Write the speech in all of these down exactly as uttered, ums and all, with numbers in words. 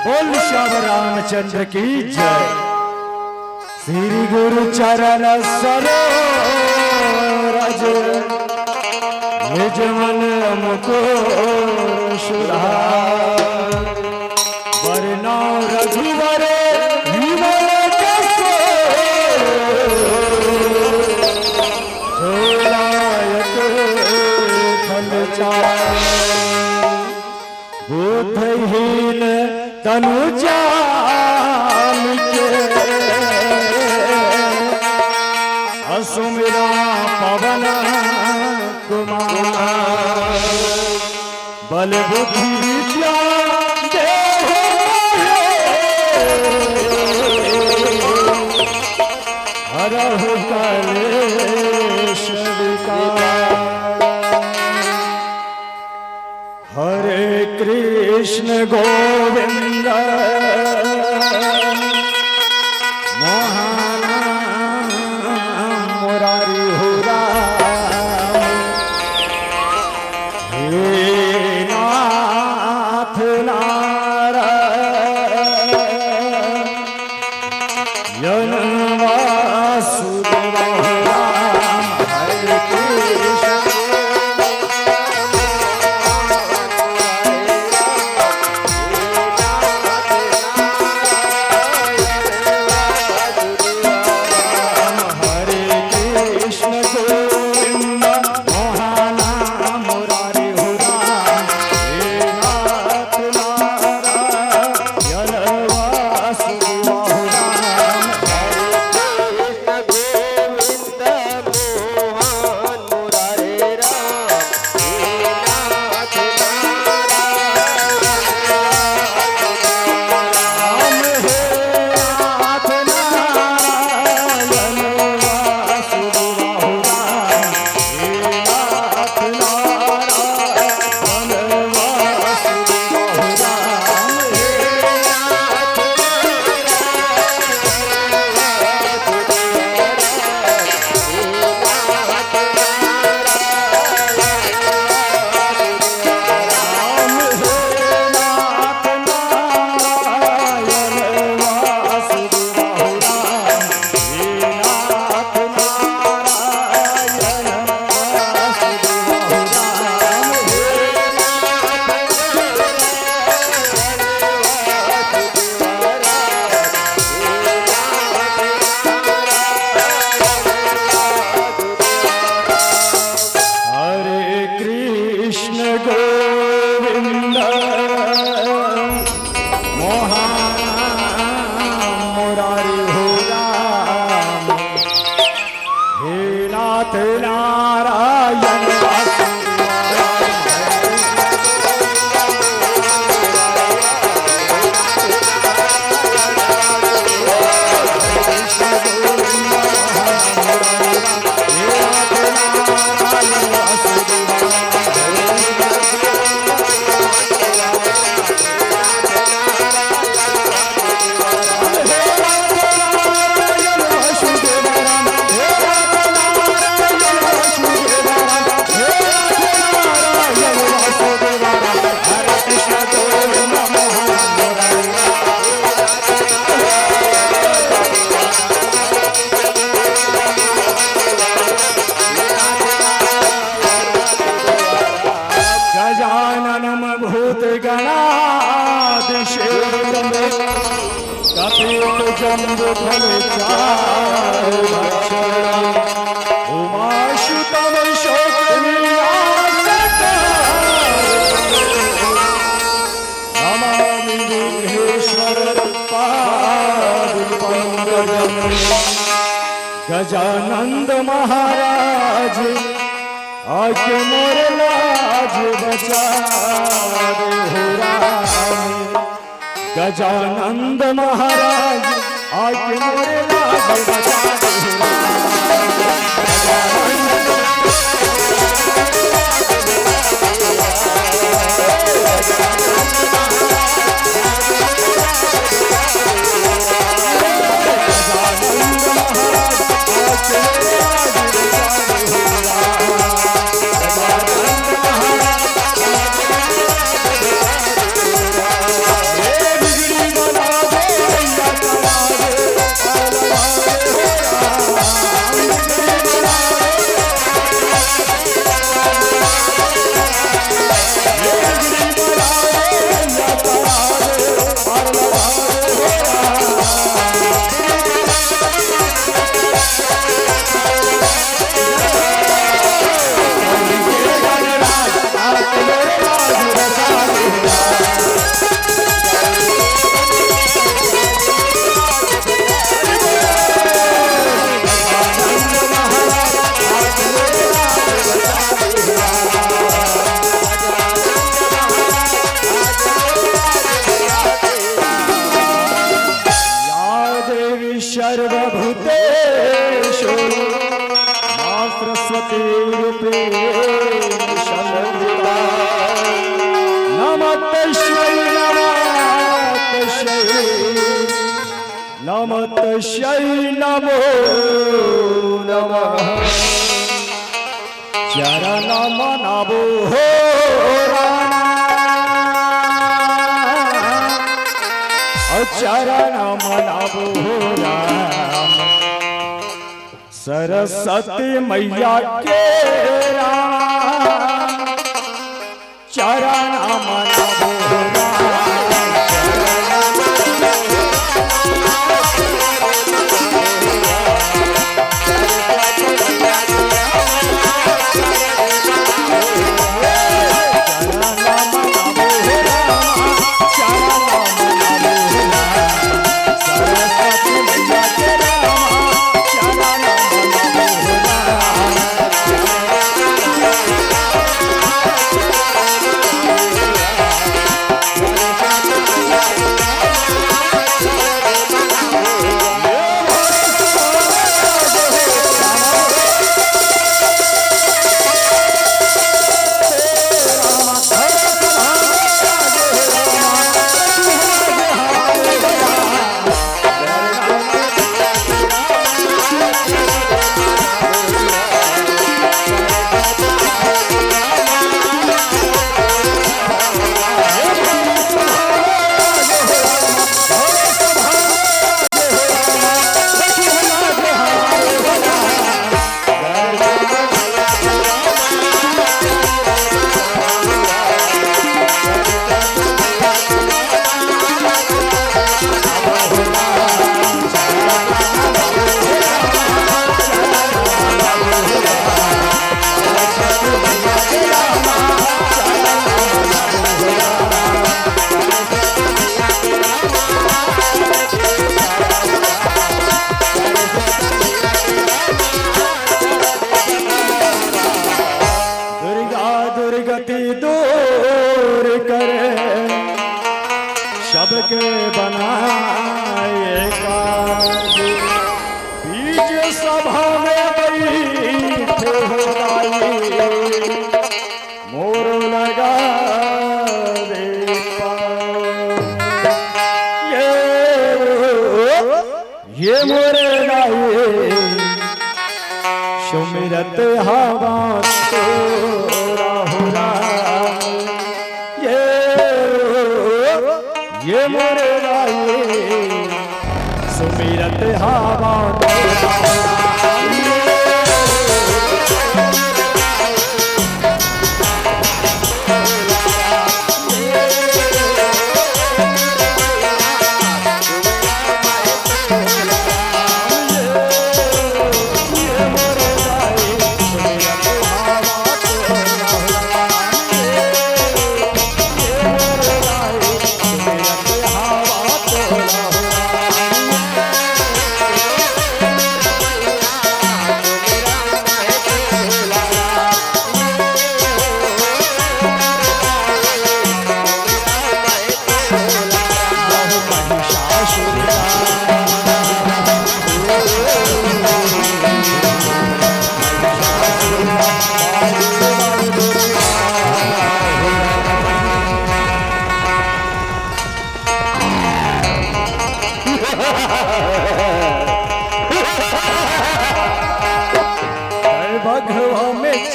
बोल श्याम रामचंद्र की जय। श्री गुरु चरण सरोज, निज मन मुकुर सुधार। बरनउँ रघुबर विमल जसु, जो नायक फल चारि। बुद्धिहीन तनु जान के, असुमिरा पवन कुमार। बल बुद्धि विद्या देहु मोहे, हरहु कलेश विकार। हरे कृष्ण गोविंद मोहन मुरारी हो राम। हे नाथ नारायण वासुदेव राम। हरे कृष्ण हरे कृष्ण गोविंद मोहन मुरारी हो राम। हे नाथ नारायण वासुदेव। गणादिसेवितम् कपित जम्बु फल चारु भक्षणम् उमासुतम् शोक विनाशकारम् नमामि विघ्नेश्वर पाद पंकजम्। गजानंद महाराज आके मोर लाज बचा दे हो राम। गजानंद महाराज आके मोर लाज बचा दे हो राम। या देवी सर्वभूतेषु मां सरस्वती रूपेण संस्थिता। नमस्तस्यै नमस्तस्यै नमस्तस्यै नमो नमः। चरण मनाबो हो राम, ओ चरण मनाबो हो राम, सरस्वती मैया के राम, चरण मनाबो हो राम। दुर्गा दुर्गति दूर करे, सबके बनाए काज। बीच सभा में बैठे हो दाई, मोर लगा दे पाँव। ये, ये मोर दाई, सुमिरत हवा तोरा हो राम। ये, ये मोर दाई, सुमिरत हवा तोरा हो राम।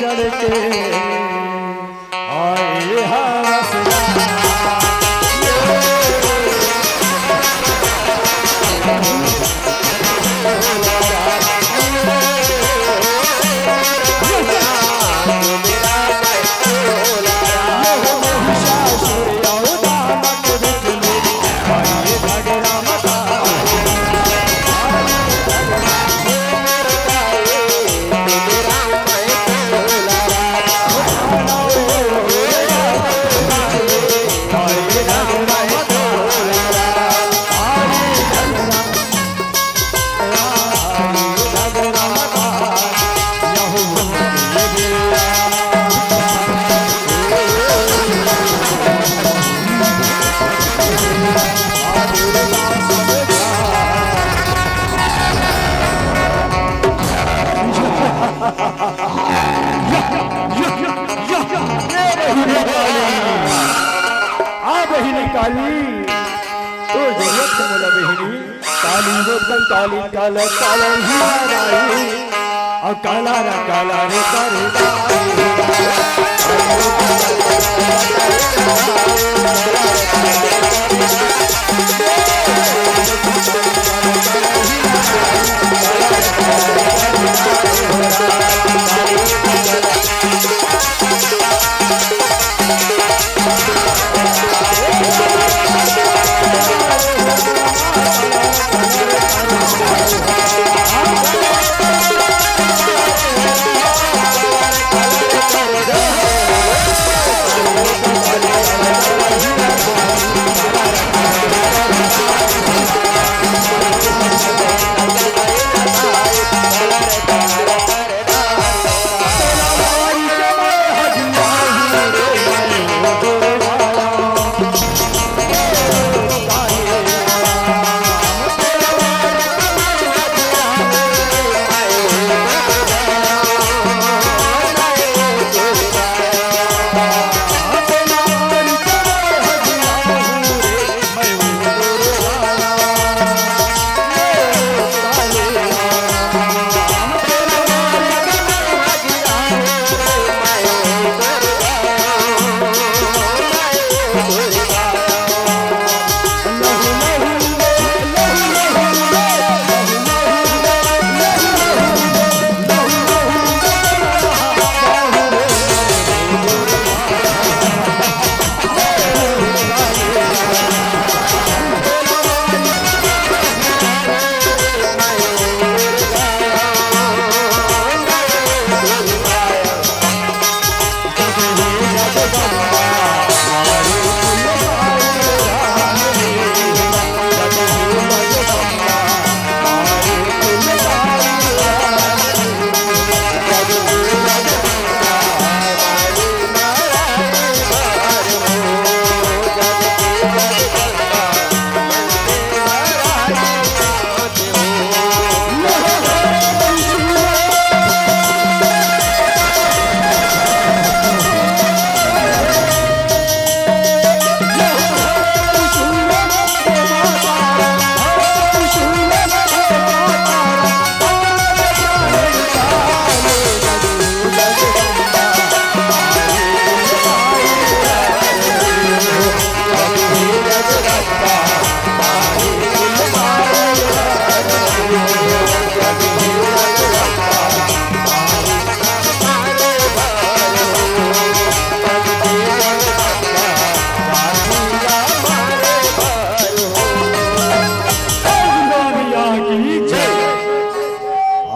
करके आए हवस। आ बहिनी काली, तो जरूरत है मोला बहिनी। काली वो एकदम काली, काला, काला ही आ रही। आ काला रे, काला रे, काला रे।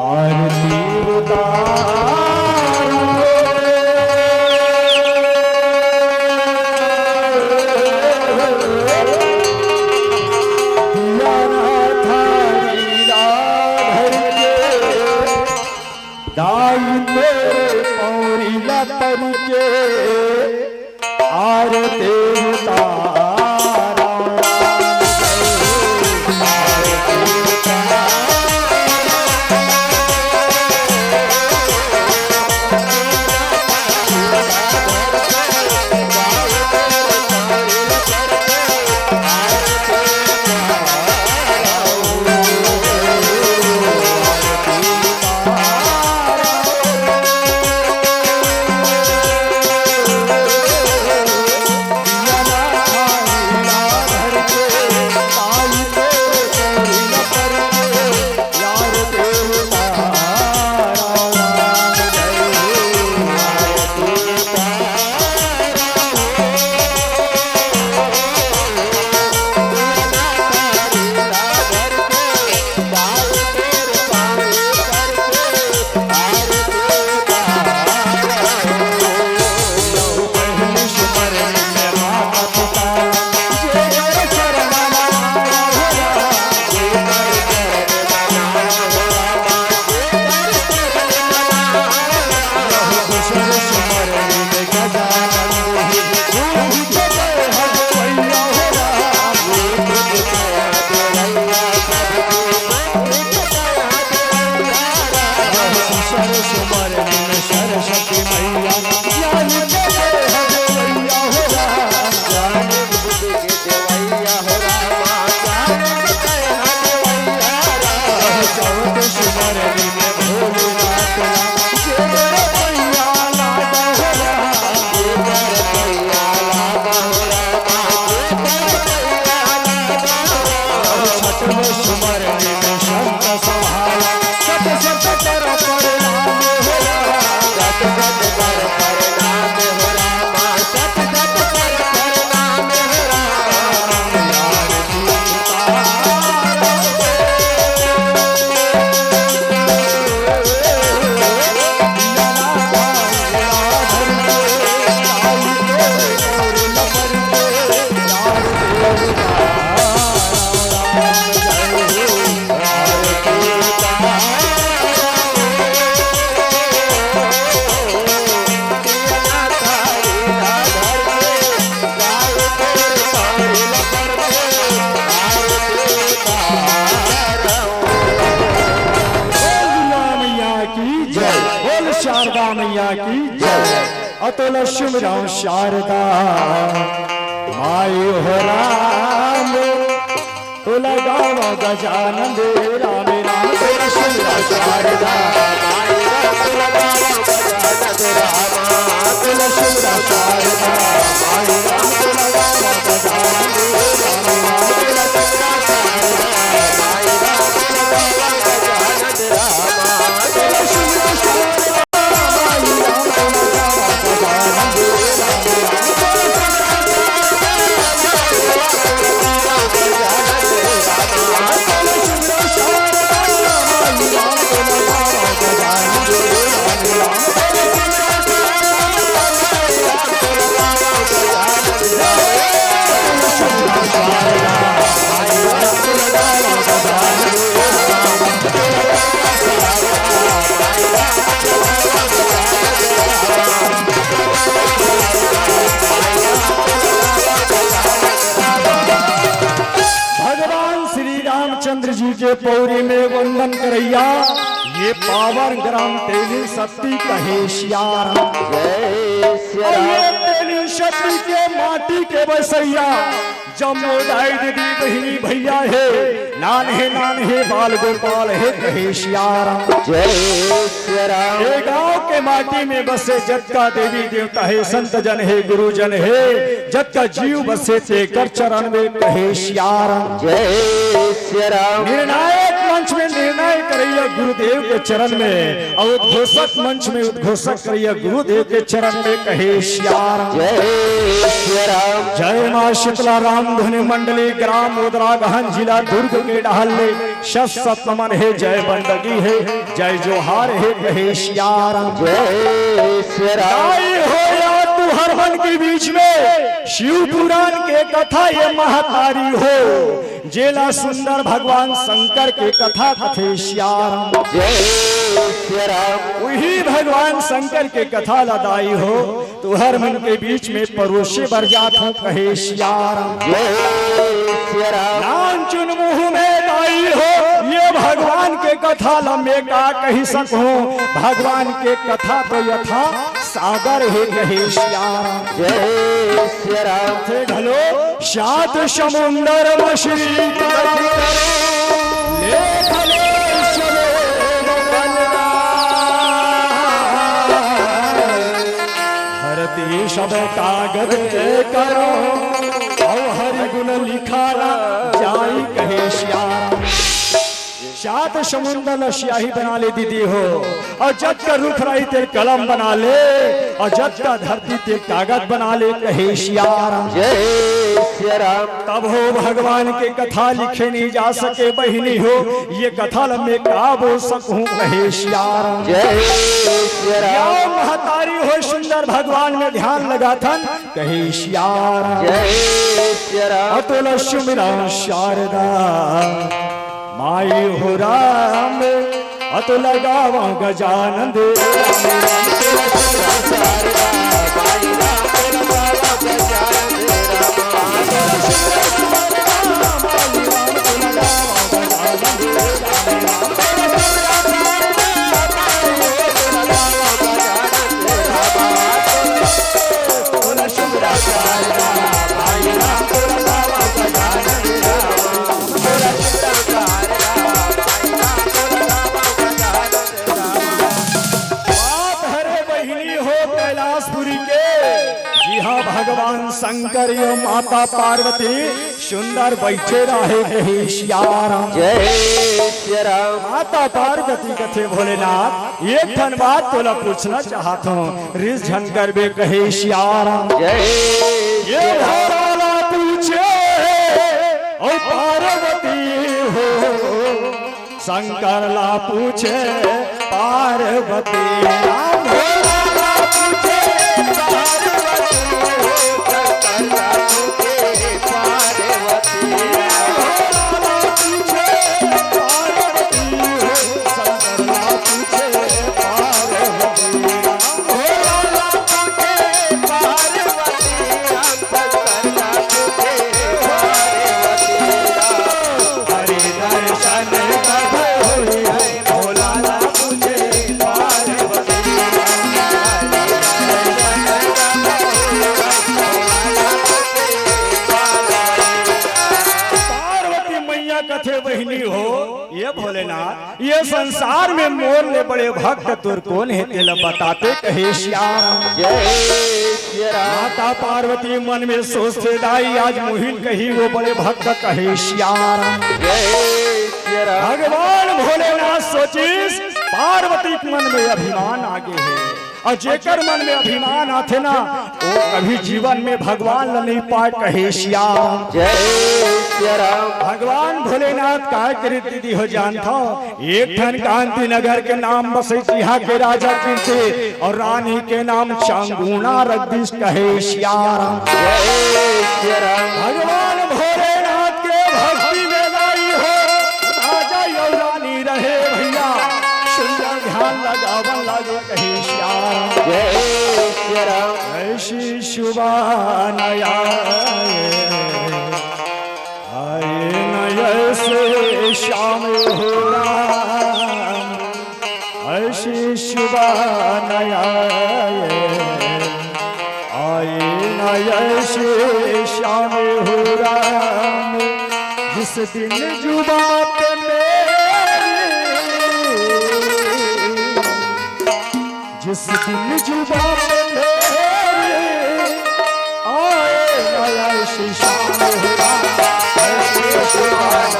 आरती उतारो। दिया ना थारी राधर के, दाई तोरे पौरी ला तर के। आरती उतारो। की जय। अतुल सुमिरन शारदा माई हो राम, तोला गावा गजानन दे राम राम। तोला सुमिरन शारदा माई राम, तोला गावा गजानन दे राम। तोला सुमिरन शारदा माई राम, तोला गावा गजानन दे राम राम। तोला सुमिरन शारदा माई राम, तोला गावा गजानन दे राम। तोला सुमिरन शारदा भगवान श्री रामचंद्र जी के पौरी में वंदन करैया, ये पावन ग्राम तेली सत्ती कहे सियाराम। जय सिया और ये राम। तेली सत्ती के माटी के बसैया, जम्मो दाई दीदी बहिनी भैया हे, नान हे नान हे बाल गोपाल हे कहे सियाराम। जय सिया राम। ये गांव के माटी में बसे जतका देवी देवता हे, संत जन हे, गुरुजन हे, जतका जीव बसे तेकर चरण में कहे सियाराम। जय सिया राम। निर्णायक मंच में निर्णय करैया गुरुदेव के चरण में और उद्घोषक मंच में उद्घोषक करैया गुरुदेव के चरण में कहे सियाराम। जय सिया राम। जय माँ शीतला राम धुनी मंडली, ग्राम उदरा गहन, जिला दुर्ग के डहल ले शत शत नमन हे, जय बंदगी हे, जय जोहार हे, कहे सियाराम। जय सिया राम। आई हो या तू हर मन के बीच में शिव पुराण के कथा ये महतारी हो, जेला सुंदर भगवान शंकर के कथा कथे सियाराम। जय सिया राम। वही भगवान शंकर के कथा ला दाई हो, तुहर मन के बीच में परोसे बर जात हूँ, कहे सियाराम। जय सिया राम। नानचुन मुँह में दाई हो, ये भगवान के कथा ला मैं का कही सकहूँ, भगवान के कथा तो यथा सागर हे, कहे सियाराम। जय सिया राम। थे घलो सात समुंदर मछली का लेख ले चलो बलराम। धरती सब कागज करो, और हरि गुण लिखाना जाई, कहे सियाराम। सात समुंदर ला सियाही बना ले दीदी हो, और जतका रुख राई तेल कलम बना ले, और जतका धरती तेल कागज बना ले, कहे सियाराम। जय सिया राम। तब हो भगवान के कथा लिखे नहीं जा सके बहिनी हो, ये कथा ला मैं का बोल सकहूँ, कहे सियाराम। जय सिया राम। या महतारी हो सुंदर भगवान में ध्यान लगाथन, कहे सियाराम। जय सिया राम। अतुल सुमिरन शारदा माई हो राम, अतुल गावा गजानन दे। बात हरे बहिनी हो कैलाशपुरी के, जिहाँ भगवान शंकर अउ माता पार्वती सुंदर बैठे रहे, कहे सियाराम। जय सियाराम। माता पार्वती कथे भोलेनाथ, एक ठन बात तोला पूछना चाहत हूँ, रिस झन करबे, कहे सियाराम। जय ये भोला ला पूछे, ओ पार्वती हो, शंकर ला पूछे पार्वती। राम भोला ला पूछे पार्वती, शंकर ला पूछे पार्वती। राम भोला ला पूछे पार्वती, शंकर ला पूछे पार्वती। राम भोला ला पूछे पार्वती, राम शंकर ला पूछे पार्वती। हरि दर्शन कब होई है, भोला ला पूछे पार्वती। ये भोलेनाथ, ये संसार में मोर ले बड़े भक्त तोर कोन हे, तेला बताते कहे श्याम। जय श्री राम। माता पार्वती मन में सोचथे, दाई आज मुहिन कही वो बड़े भक्त कहे श्याम। जय श्री राम। भगवान भोलेनाथ सोचिस, पार्वती के मन में अभिमान आगे हे। अउ जेकर मन में अभिमान आथे ना, वो कभी जीवन में भगवान ल नइ पाय, कहे श्याम। जय श्री राम। भगवान भोलेनाथ काय करिस दीदी हो जानथव? एक ठन कांति नगर के नाम बसइस, इहाँ के राजा कीर्ति अउ रानी के नाम चांगुना रख दिस, कहे श्याम। जय श्री राम। भगवान भोलेनाथ के भक्ति में दाई हो, राजा अउ रानी रहे भैया, सुंदर ध्यान लगावन लागे, कहे श्याम। जय श्री राम। ऐसी सुबह न आए, आए न ऐसे श्याम हो राम, ऐसी सुबह न आए, आए न ऐसे श्याम हो राम। जिस दिन जुबां पे मेरी, जिस दिन जुबां पे मेरी आए ना ऐसी श्याम हो राम, ऐसी श्याम।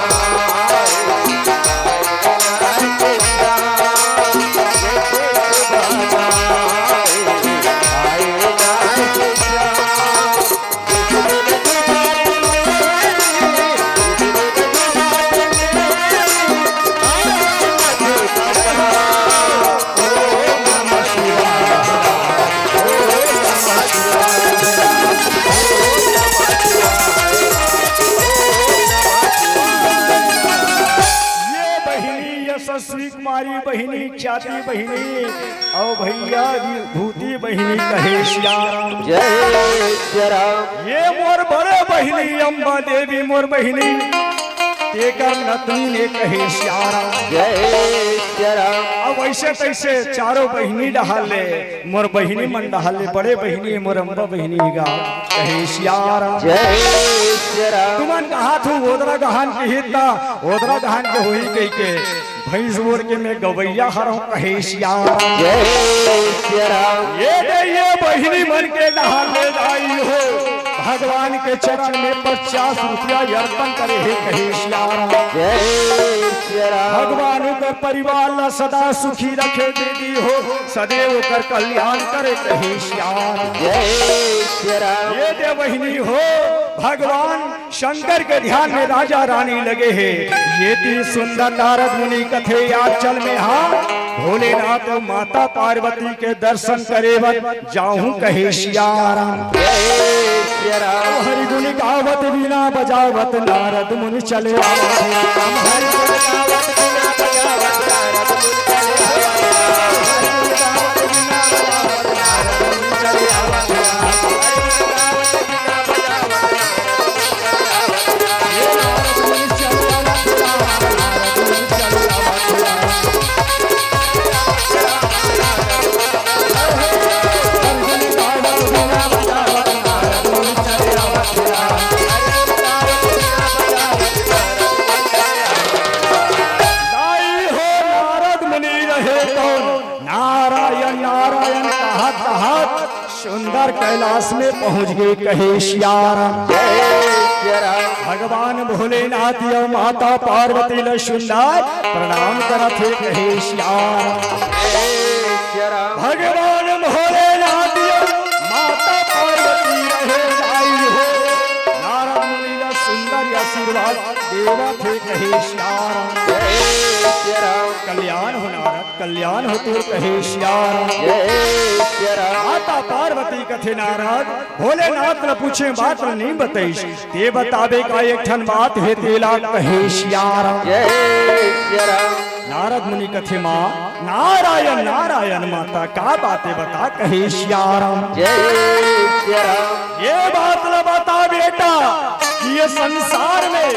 ये बहिनी यशस्वी कुमारी बहिनी, ख्याति बहिनी, अउ भैया विभूति बहिनी कहे श्याम। जय श्री राम। ये मोर बड़े बहिनी अम्बा देवी मोर बहिनी, तेकर नतनी ने कहे श्याम। जय श्री राम। अब ऐसे तैसे चारों बहिनी डहार ले, मोर बहिनी मन डहार ले, बड़े बहिनी मोर अम्बा बहिनी गा कहे श्याम। जय श्री राम। तुमन कहा थू ओदरा गहन के हित ना, ओदरा गहन के होही कहि के भैंस बोर के मैं गवैया हरौं कहे श्याम। जय श्री राम। ये दे ये बहिनी मन के डहार ले दाई हो, भगवान के चरण में पचास रुपया अर्पण करे हे कहे श्याम। जय श्री राम। भगवान ओकर परिवार ला सदा सुखी रखे दीदी हो, सदैव ओकर कल्याण करे कहे श्याम। जय श्री राम। ये दे बहिनी हो, भगवान शंकर के ध्यान में राजा रानी लगे हे। ये ती सुंदर नारद मुनि कथे, आज चल में हा भोलेनाथ अउ माता पार्वती के दर्शन करे बर जाहूं कहे श्याम। जय श्री राम। हरि गुण गावत बीना बजावत नारद मुनि चले आवत हे। हरि गुण गावत बीना बजावत नारद मुनि चले आवत हे। हरि गुण गावत बीना बजावत नारद मुनि चले आवत हे। हरि गुण गावत बीना बजावत नारद मुनि चले आवत हे। दाई हो नारद मुनि रहे कौन? नारायण नारायण कहत कहत सुंदर कैलाश में पहुंच गे कहे श्याम। जय श्री राम। भगवान भोलेनाथ अउ माता पार्वती ल सुंदर प्रणाम करत हे कहे श्याम। जय श्री राम। भगवान भोलेनाथ अउ माता पार्वती रहे दाई हो, नारद मुनि ल सुंदर आशीर्वाद देवत हे कहे श्याम। जय श्री राम। कल्याण हो नारद, कल्याण हो तोर कहे श्याम। जय श्री राम। माता पार्वती कथे नारद, भोलेनाथ ल पूछे बात ल नइ बतइस, ते बताबे का एक ठन बात हे तेला कहे श्याम। जय श्री राम। नारद मुनि कथे माँ, नारायण नारायण माता का बात हे बता कहे श्याम। जय श्री राम। ये बात ल बता बेटा कि ये संसार में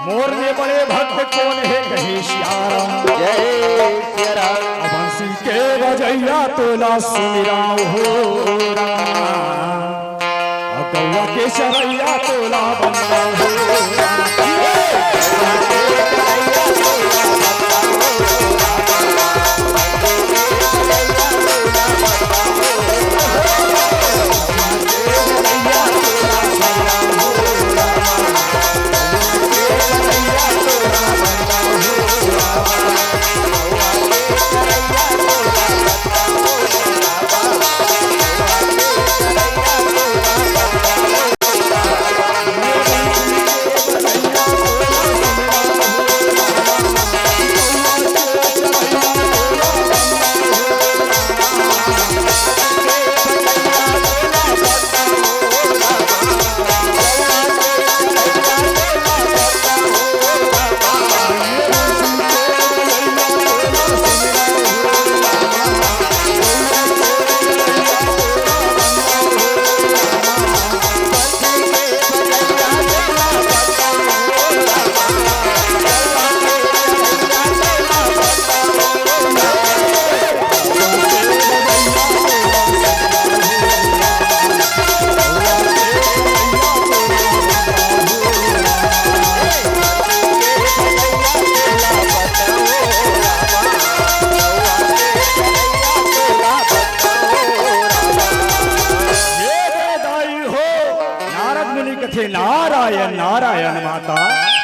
मोर ले बड़े भक्त कोन हे कहे श्याम। जय श्री राम। अब बंसी के बजैया तोला सुमिरा हो राम, अब गौवा के चरैया तोला बंदा हो राम। थे नारायण, नारायण माता,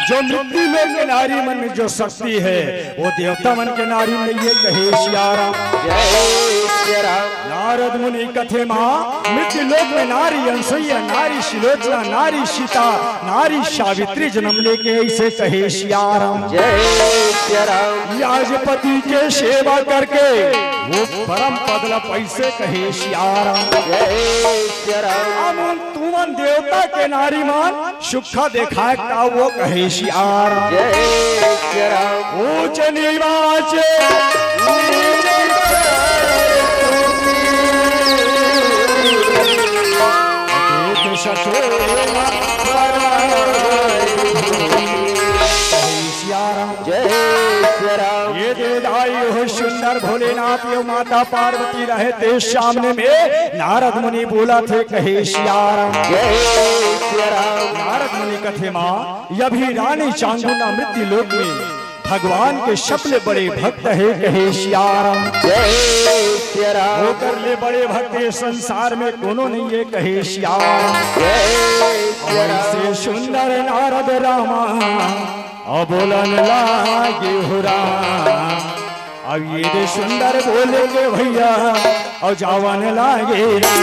जो मृत्यु लोक के नारी मन में जो शक्ति है, वो देवता मन के नारी में ये कहे सिया राम। जय सिया राम। नारद मुनि कथे माँ, मृत्यु लोक में नारी अनसुईया, नारी शिलोचना, नारी सीता, नारी सावित्री जन्म लेके ऐसे कहे सिया राम। जय सिया राम। आज पति के सेवा करके वो परम पद ला पैसे कहे सिया राम। जय सिया राम। अब तुमन देवता के नारी मन सुखा देखाय का वो कहे सिया राम। जय सिया राम। ऊंच नीवाच देख सके ना कहे सिया राम। जय सिया राम। ये दे दाई हो सुंदर भोलेनाथ, ये माता पार्वती रहे तेरे सामने में, नारद मुनि बोला थे कहे सिया राम। जय सिया राम। नारद मुनि कथे माँ, ये अभी रानी चांगुना मृत्यु लोक में भगवान के सबले बड़े भक्त है कहे सिया राम। जय सिया राम। ओकर ले बड़े भक्त ये संसार में कोनो नहीं है कहे सिया राम। जय सिया राम। ऐसे सुंदर नारद रामा अउ बोलन लागे हो राम। अब ये दे सुंदर बोले के भैया, अउ जावन लागे राम।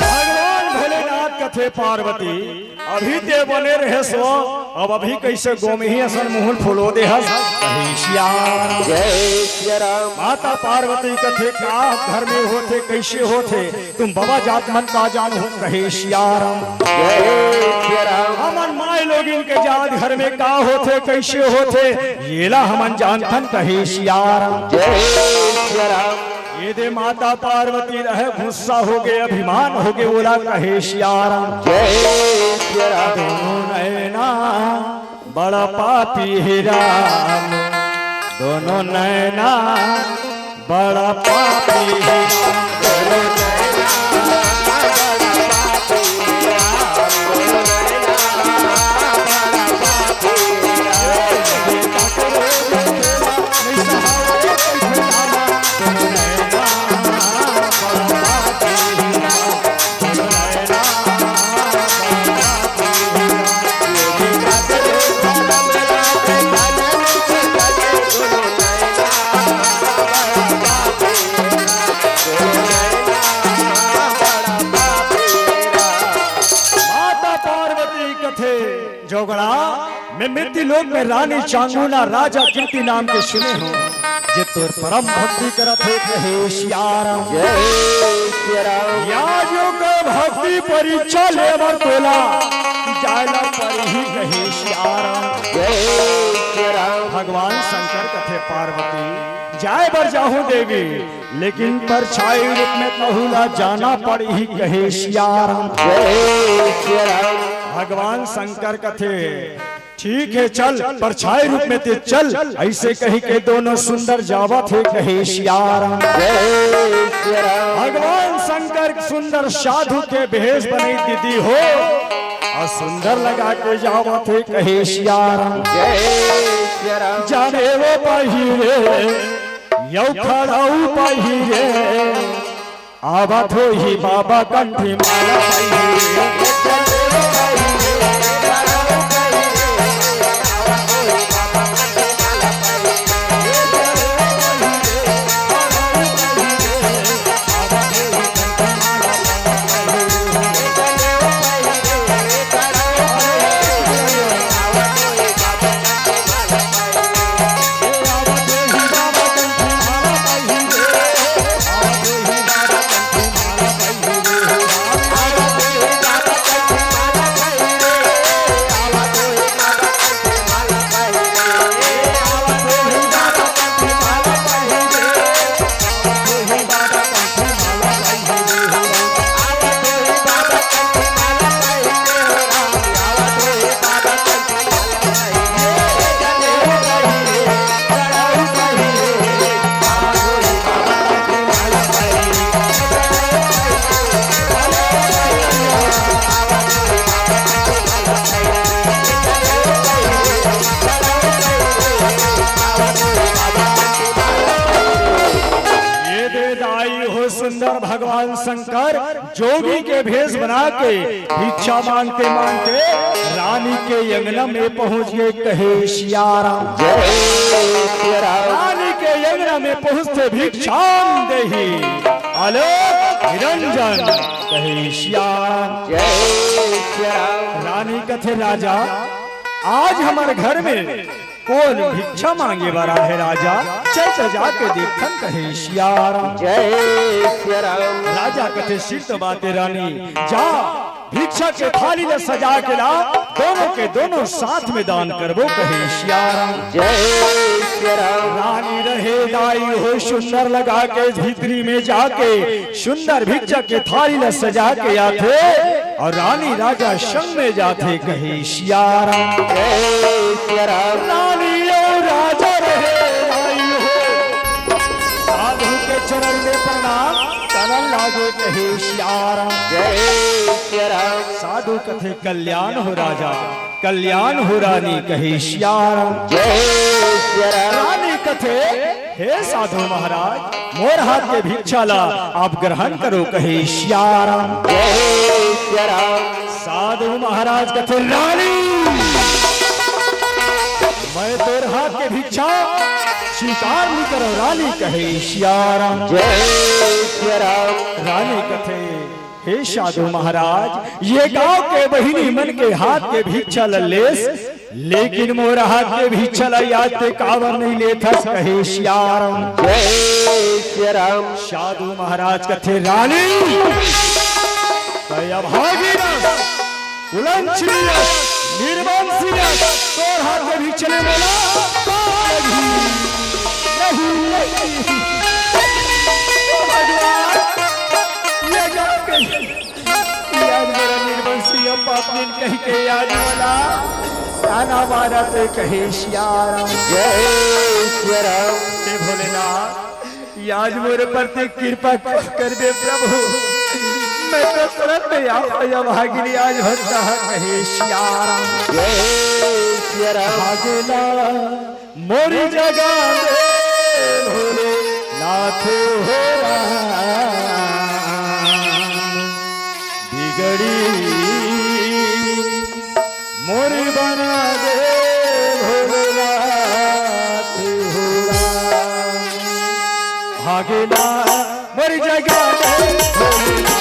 भगवान भोलेनाथ कथे पार्वती, अभी ते बने रहे सो, अब अभी कैसे गोमही असन मुंह फुलो दे हस? कहे सिया राम। जय सिया राम। माता पार्वती कथे का घर में होथे, कैसे होथे, तुम बाबा जात मन का जान हो, कहे सिया राम। जय सिया राम। हमन माय लोगिन के जात घर में का होथे, कैसे होथे, येला हमन जानथन, कहे सिया राम। जय सिया राम। ये दे माता पार्वती रहे गुस्सा हो गए, अभिमान हो गए, ओला कहे सिया राम। जय सिया राम। दोनों नैना बड़ा पापी है राम, दोनों नैना बड़ा पापी है राम। माता पार्वती कथे जोगड़ा, मैं मृत्यु लोक में रानी चांगुना राजा कीर्ति नाम के सुने हूँ, जे तोर परम भक्ति करत हे, कहे सिया राम। जय सिया राम। या जो कर भक्ति परीक्षा ले बर तोला, जायला पर ही कहे सिया राम। जय सिया राम। भगवान शंकर कथे पार्वती, जाय बर जाहूं देवी, लेकिन परछाई रूप में तहूला जाना पड़ही, कहे सिया राम। जय सिया राम। भगवान शंकर कथे, ठीक है चल, परछाई रूप में ते चल, ऐसे कही के दोनों सुंदर जावत हे, कहे सिया राम। जय सिया राम। भगवान शंकर सुंदर साधु के भेष बनाई दीदी हो, अउ सुंदर लगा के जावत हे, कहे सिया राम। जय सिया राम। जाने वो पहिरे, यौ खड़ाऊ पहिरे, आवत होही बाबा कंठी माला पहिरे। भगवान शंकर जोगी के भेष बना के भिक्षा मांगते मांगते रानी के अंगना में पहुंच गे। कहे सियाराम। जय सियाराम। रानी के अंगना में पहुंचते भिक्षाम देहि आलोक निरंजन। कहे सियाराम। जय सियाराम। रानी कथे राजा, आज हमर घर में कोन भिक्षा मांगे बर आहे राजा? चल तो जाके देखथन। कहे सियाराम। जय सियाराम। राजा कथे सिद्ध बाते रानी, जा भिक्षा के थाली ला सजा के ला, दोनों के दोनों साथ में दान करबो। कहे सियाराम। जय सियाराम। रानी रहे दाई हो सुंदर लगा के भीतरी में जाके सुंदर भिक्षा के थाली ला सजा के आथे अउ रानी राजा संग में जाथे। कहे सियाराम। जय सियाराम। रानी अउ राजा रहे दाई हो, साधु के चरण में प्रणाम करन लागे। कहे सियाराम। जय सियाराम। साधु कथे कल्याण हो राजा, कल्याण हो रानी। कहे सियाराम। जय सियाराम। रानी कथे, हे साधु महाराज, मोर हाथ के भिक्षा ला आप ग्रहण करो। कहे सियाराम। जय सियाराम। साधु महाराज कथे रानी, मैं तोर हाथ के भिक्षा स्वीकार नहीं करो रानी। कहे सियाराम। जय सियाराम। रानी कथे, हे साधु महाराज, ये गांव के बहिनी मन के हाथ के भिक्षा ल लेस, लेकिन मोर हाथ के भिक्षा ल आज ते काबर नहीं लेथस। कहे सियाराम। जय सियाराम। साधु महाराज कथे रानी, तय अभागी न, कुलंछिनिया, निर्वंशिया, तोर हाथ के भिक्षा ले मोला, नहीं, नहीं। भगवान, ये गांव के आज मोला निर्वंशिया पापिन कहि के आज मोला ताना मारत हे। कहे सियाराम। जय सियाराम। हे भोलेनाथ, आज मोर प्रति कृपा करबे प्रभु, मैं तो श्रद्ध या भागिनी आज भक्त हा। कहे सियाराम। जय सियाराम। भागेला मोरी जगा दे भोलेनाथ हो राम। बिगड़ी मोरी बना दे भोलेनाथ हो राम। भागेला मोरी जगा दे भोलेनाथ।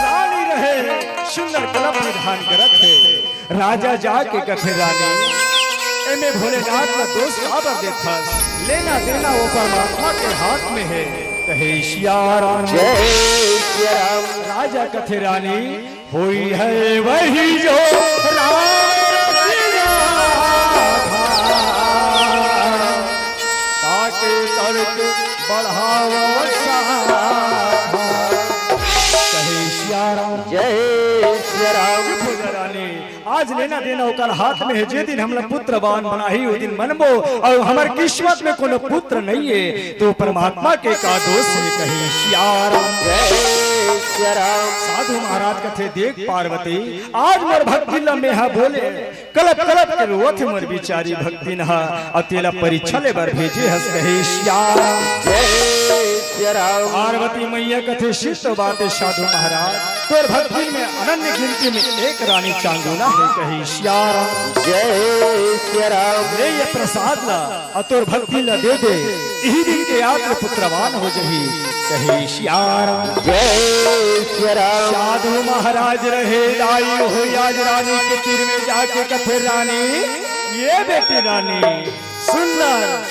रानी रहे, सुंदर कलप विधान करत हे। राजा जाके कथे, "रानी, एमे भोलेनाथ ला दोष काबर देथस? लेना देना वो परमात्मा के हाथ में हे।" कहे, "सिया राम।" जय सिया राम। राजा कथे, "रानी, होई है वही जो राम रसिया था, ताके तर्क बढ़ावो साधा।" कहे, "सिया राम।" जय सिया राम। चुप हो जा रानी, आज लेना देना ओकर हाथ में हे। जे दिन हमला पुत्रवान बनाही, ओ दिन मनबो, अउ हमर किस्मत में कोनो पुत्र नइ हे, तो परमात्मा के का दोष हे, कहे सिया राम। जय सिया राम। साधु महाराज कथे, "देख पार्वती, आज मोर भक्तिन ला मेहा बोले, कलप कलप के रोवत हे मोर बिचारी भक्तिन हा, अउ तेला परीक्षा ले बर भेजे हस," कहे सिया राम। जय सिया राम। पार्वती मैया कथे, "सिद्ध बाटे साधु महाराज, तोर भक्ति में अनन्य गिनती में एक रानी चांदुना हे," कहे सिया राम। जय सिया राम। ले ये प्रसाद ला, अउ तोर भक्ति ला दे दे, इही दिन के आत ले पुत्रवान हो जही, कहे सिया राम। जय सिया राम। साधु महाराज रहे दाई हो, आज रानी के तीर में जाके कथे, "रानी, ये बेटी रानी, सुन ना,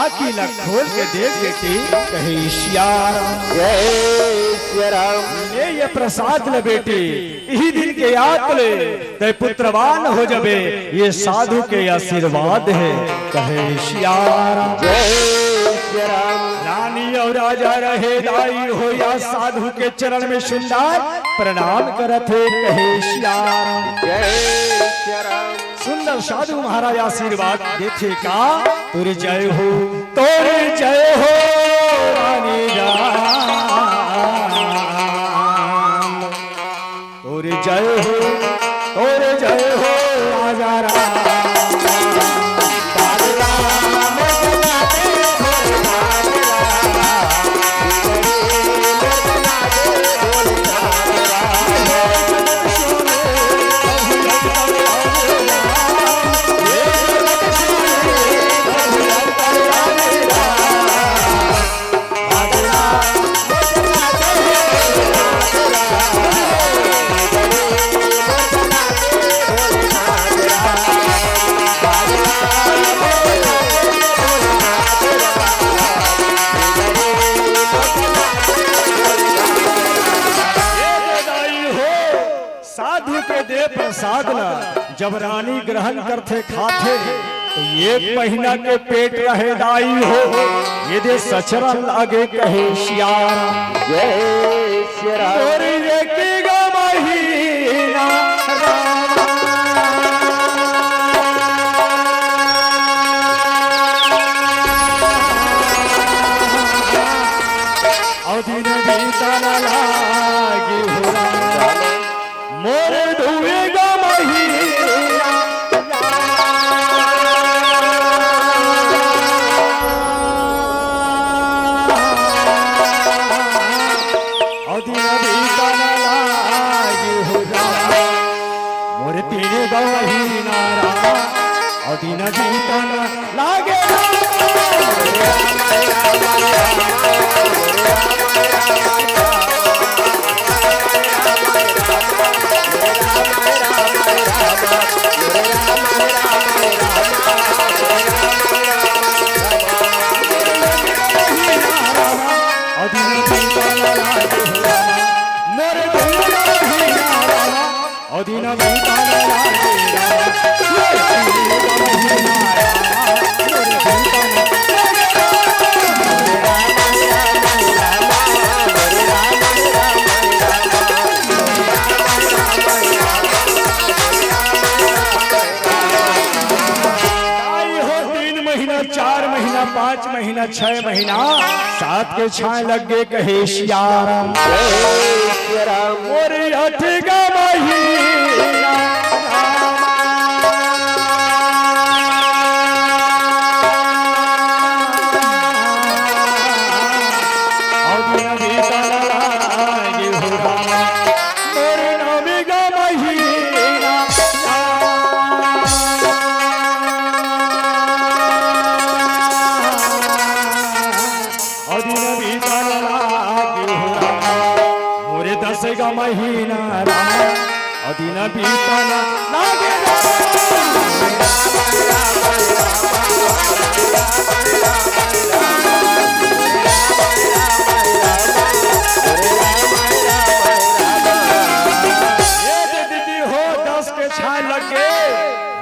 आँखी ला खोल के देख बेटी," कहे सिया राम। जय सिया राम। ले ये प्रसाद ले बेटी, इही दिन के आत ले तैं पुत्रवान हो जबे, ये साधु के आशीर्वाद हे, कहे सिया राम। जय सिया राम। रानी अउ राजा रहे दाई हो, या साधु के चरण में सुंदर प्रणाम करत हे, कहे सिया राम। जय सिया राम। सुंदर साधु महाराज आशीर्वाद देथे का, "तोर जय हो, तोर जय हो रानी राम, तोर जय हो, तोर जय हो राजा राम।" ये दे दाई हो, साधु के दे प्रसाद ला जब रानी ग्रहण करथे, खाथे, त एक महीना के पेट रहे दाई हो, ये दे सचरा लागे, कहे सिया राम। जय सिया राम। तोर एक गा महीना राम। अउ दिन बीतन लागे हो राम, मोर दुई गा महीना। अउ दिन बीतन लागे हो राम, मोर तीन गा महीना राम। अउ दिन बीतन लागे। अउ दिन बीतन लागे। आई हो तीन महीना, चार महीना, पाँच महीना, छह महीना, सात के छांय लग गे, कहे सिया राम। जय सिया राम। मोर अठ गा महीना राम। अउ दिन बीतन लागे हो राम। मोर नवी गा महीना राम। अउ दिन बीतन लागे हो राम, मोरे दस गा महीना राम। अउ दिन बीतन लागे राम। ये दे दीदी हो, दस के छांय लग गे।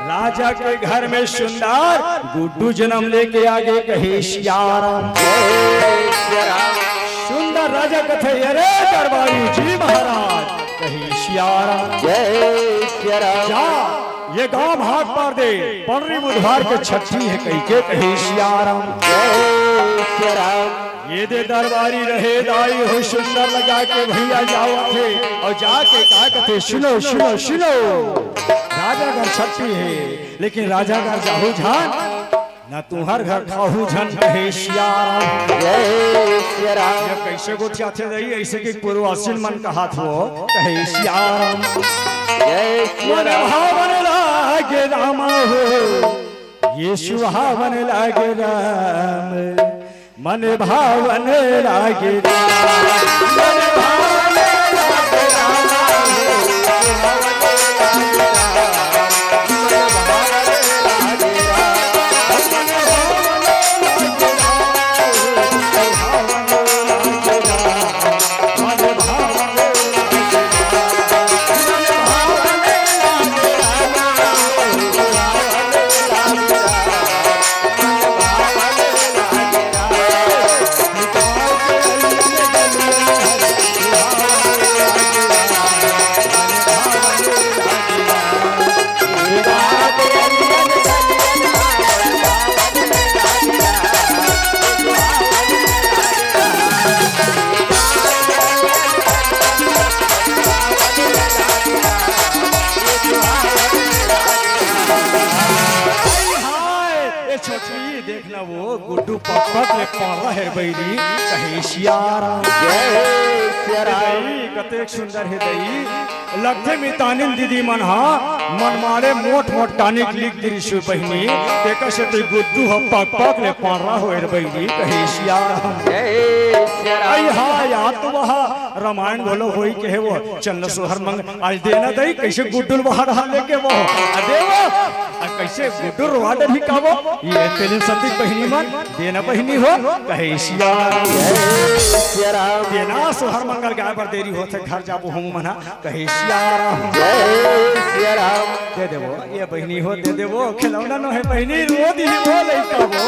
राजा के घर में सुंदर गुड्डू जनम लेके आ गे, कहे सिया राम। जय सिया राम। सुंदर राजा कथे, "अरे दरबारी जी महाराज," कहे सिया राम। जय सिया राम। जा, ये गांव भाग पार दे, पंडरी बुधवार के छट्ठी हे कहिके, कहे सिया राम। जय सिया राम। ये दे दरबारी रहे दाई हो, सुंदर लगा के भैया जावत हे अउ जाके का कथे, सुनो, सुनो, सुनो, राजा घर छट्ठी हे, लेकिन राजा घर जाहू झन, ना तुंहर घर खाहू झन कहे सियाराम। जय सियाराम। ये कइसे गोठियाथे दई, अइसे कि पूर्ववासिन मन कहात हो कहे सियाराम। जय मन सियाराम। भावन लागे रामा हो, ये सुहावन लागे राम। मन भावन लागे राम। मन भावन लागे राम। हाय, ए छोटकी, देख ना वो गुड्डू पक पक ले पारा हेर बइरी, कहे सियाराम। जय सियाराम। ए दई, कतेक सुंदर हे दई। लगथे मितानिन दीदी मन हा मनमाड़े मोट मोट tonic लिख दिस हे बहिनी, तेकर सेती गुड्डू ह पक पक ले पारा होए रे बइरी, कहे सियाराम। जय सियाराम। अई हा, याद तो वहा रामायण घलो होई के हे वो, चल न सोहर मंग आज देना दई, कइसे गुड्डू ल बाहर हा लेके वो। आ देवो, आ कइसे गुड्डू रोवा डरही का वो। ये तेलिन सती बहिनी मन, देना बहिनी हो, कहे सियाराम। जय सियाराम। देना सोहर मंगल गाय बर देरी होथे, घर जाबो हमू मन हा, कहे सियाराम। जय सियाराम। दे देवो, ये बहिनी हो, दे देवो, खिलौना नो हे बहिनी, रो दिही वो लइका वो।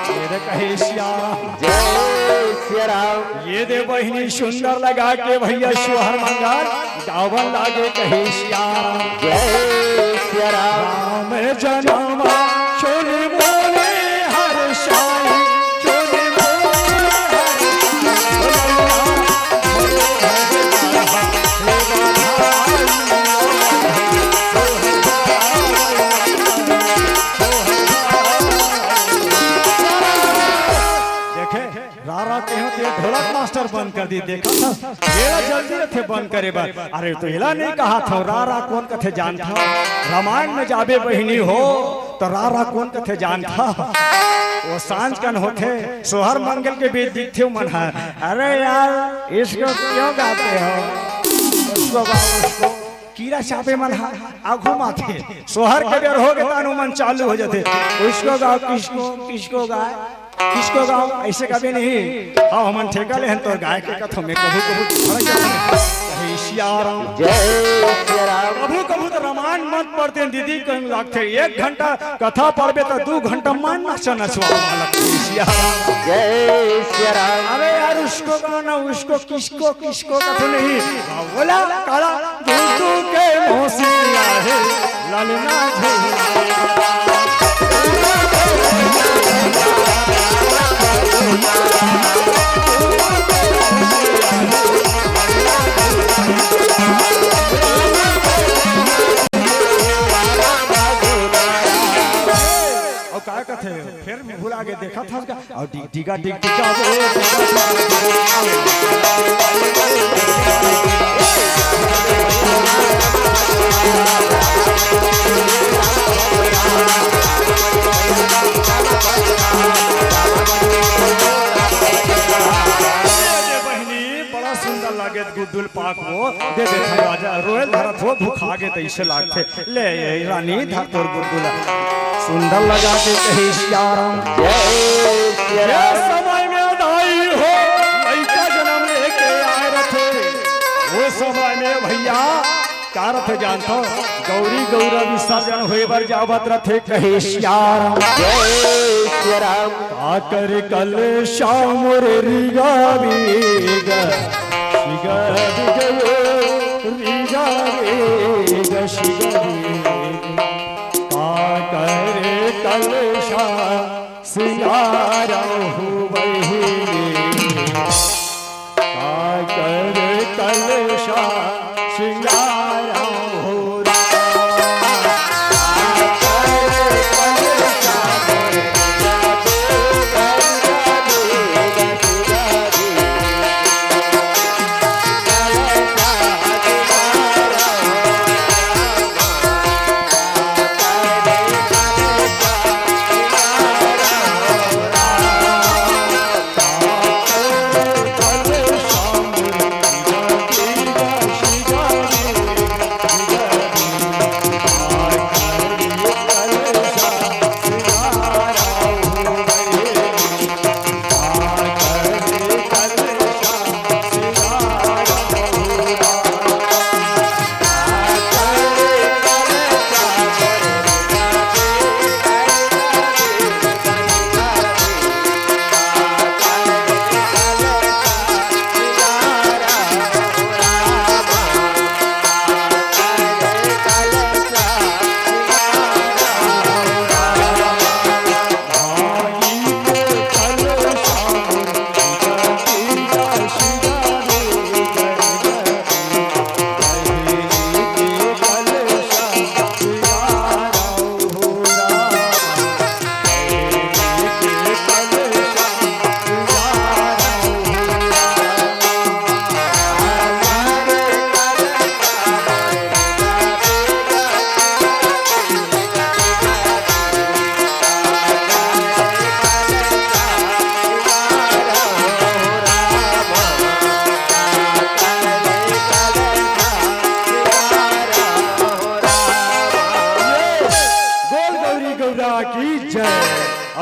ये दे कहे सियाराम। जय सियाराम। ये दे बहिनी सुंदर लगा के भइया सोहर मंगल गावन लागे कहे सियाराम। जय सियाराम। राम जनम सुनि मोरे हर्षाई, सुनि मोरे हर्षाई। देखे, रा रा केहेंव ते ढोलक मास्टर बंद कर दिस, देखत हस? एला जल्दी रथे बंद करे बर। अरे तो एला नइ कहाथंव, रा रा कोन कथे जानथव? रामायण में जाबे बहिनी हो, तो रा रा कोन कथे जानथव? वो सांझ कन होथे, सोहर मंगल के बीच दिखथे मन ह। अरे यार, इसको क्यों गाते हो? उसको गाओ, उसको। कीरा साँपे मन ह आघू म आथे, सोहर के बेर होगे तान ओमन चालू हो जाथे, उसको गाओ, किसको, किसको गाए, किसको गाओ, अइसे कबे नहीं। हाँ, हमन ठेका ले हन तोर गाय के कथों में, कभू कभू भड़क जाथे। जय सियाराम। जय सियाराम। कभू कभू तो रामायण मत पढ़तेन दीदी, कहीं लागथे एक घंटा कथा पढ़बे त दू घंटा मन नचा नचवा वाला। जय सियाराम। जय सियाराम। अरे यार, उसको गाओ ना, उसको, किसको, किसको कथों नहीं। बोला काला झूठू के मौसी किया है, ललना झूला। अउ का कथे, फेर भी भुला के देखत हस का? अउ डिग डिगा डिग डिगा वो। बहिनी, बड़ा सुंदर लागे गुड्डुल पाक वो। दे दे था राजा, रोयल धरत हो, भुखा गे तइसे लागथे। ले ए रानी, धर तोर गुड्डुला। सुंदर लगा के कहे सियाराम। जय सियाराम। ये समय में दाई हो, लइका जनम लेके आए रथे। वो समय में भइया, का रथे जानथव? गौरी गौरा विसर्जन होए बर जावत रथे, कहे सियाराम। जय सियाराम। काकर कल श्याम रे रिगा बीगा। सिगद गयो रिगा रे ग सिगद। का करे कलशा सिंगारा हो बहिनी। का करे कलशा सिंगारा हो।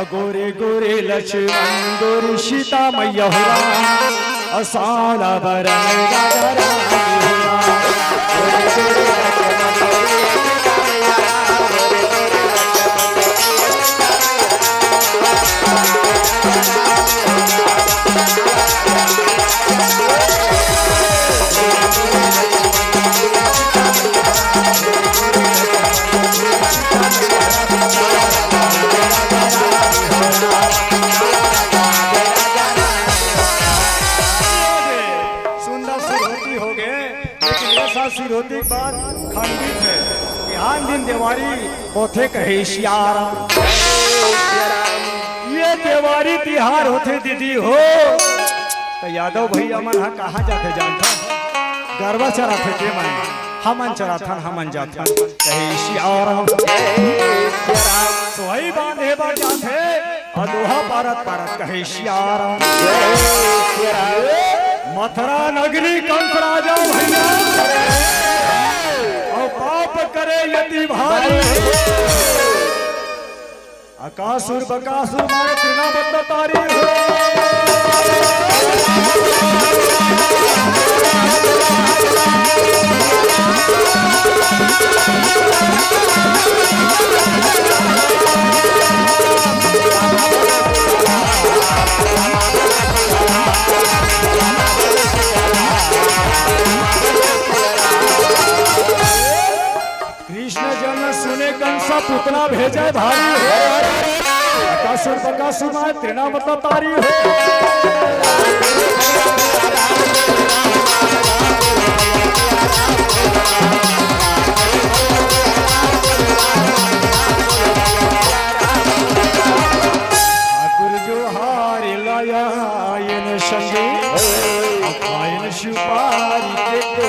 गोरे गोरे लक्ष्मण गोरी सीता मैया हो राम, असाला बरन राजा राम हो राम। गोरे गोरे लक्ष्मण गोरी सीता मैया हो राम, गोरे गोरे लक्ष्मण गोरी सीता मैया हो राम। सुंदर सुरहुती हो गे, लेकिन ऐसा सुरहुती बात खंडित है। बिहान दिन देवारी होथे कहे सियाराम। ये देवारी तिहार होथे दीदी हो, त यादव भैया मन ह कहाँ जाथे जानथन? गरवा चराथे के मन? हमन चराथन, हमन जाथन। जय सिया राम, जय सिया राम। सोहई बांधे बर जाथे, अउ दोहा पारत पारत कहे सिया राम। जय सिया राम। मथुरा नगरी कंस राजा भैया, अउ पाप करे यति भारी। अकासुर बकासुर मारे तृणा बद्ध तारी हो। कृष्ण जन्म सुने कंसा पुतना भेजे भारी हो। अकासुर बकासुर मारे तृणा बद्ध तारी हो। ठाकुर जो हार लाया आयन संगे, आयन सुपारी के तो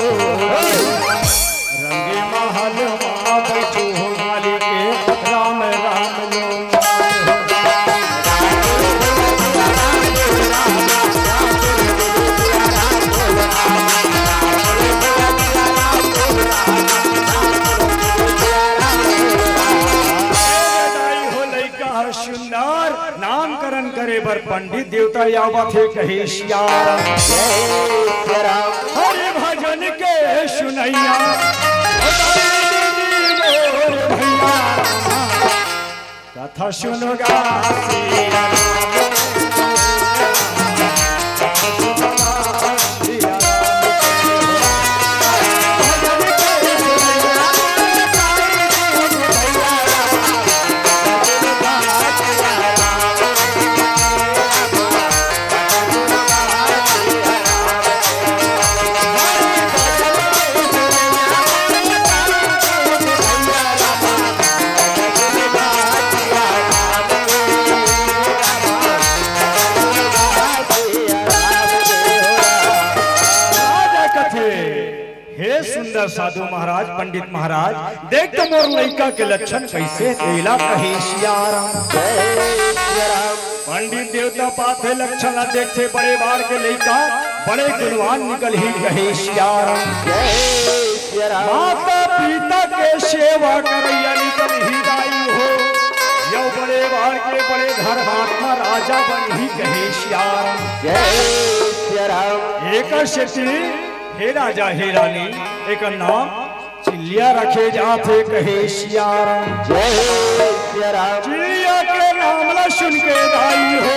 रंगे महल मा बैठो हो मालिक, राम राम लो। दाई हो लइका ह सुंदर, नामकरण करे बर पंडित देवता आवत हे, कहे सिया राम। जय सिया राम। हरि भजन के सुनैया, भैया, कथा सुनगा सिया राम। राजा कथे, हे सुंदर साधु महाराज, पंडित महाराज, देख तो मोर लइका के लक्षण कइसे, तेला कहे सिया राम। जय सिया राम। पंडित देवता पाथे लक्षण ला देखथे, बड़े बार के लइका, बड़े गुणवान निकलही, कहे सिया राम। जय सिया राम। माता पिता के सेवा करइया निकलही दाई हो, यो बड़े बार के बड़े धर्मात्मा राजा बनही, कहे सिया राम। जय सिया राम। एकर सेती हे राजा, हे रानी, एकर नाम चिल्लिया रखे जाथे, कहे सिया राम। जय सिया राम। चिल्लिया के नाम ला सुन के दाई हो,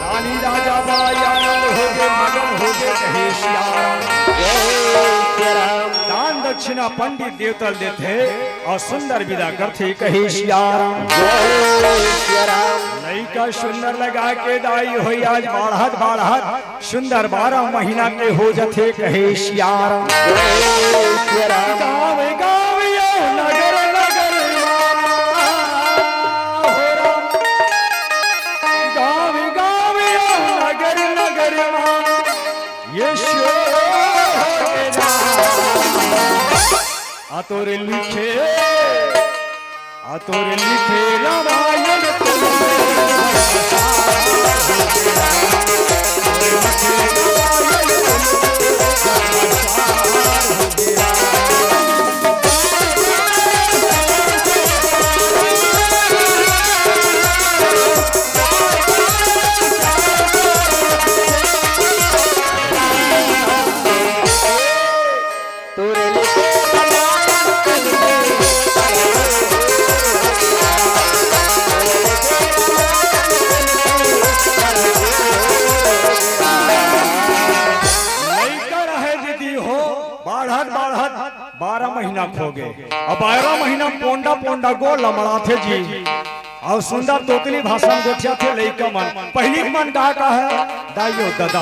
रानी राजा बड़ा आनंद होगे, मगन होगे, कहे सिया राम। जय सिया राम। दान दक्षिणा पंडित देवता ल देथे अउ सुंदर विदा करथे, कहे सिया राम। जय सिया राम। लइका सुंदर लगा के दाई हो, आज बाढ़त बाढ़त सुंदर बारह महीना के हो जथे, कहे सिया राम। जय सिया राम। गाँव गाँव अउ नगर नगर मा, हो राम। गाँव गाँव अउ नगर नगर मा, ये शोर आ तोरे लिखे, आ तोरे लिखे रामायण। बारह महीना के होगे। अब बारह महीना पोंडा पोंडा गोड़ लमड़ाथे जी। अउ सुंदर तोतली भाषा म गोठियाथे लइका मन। पहिली के मन का कहे, दाई ओ ददा।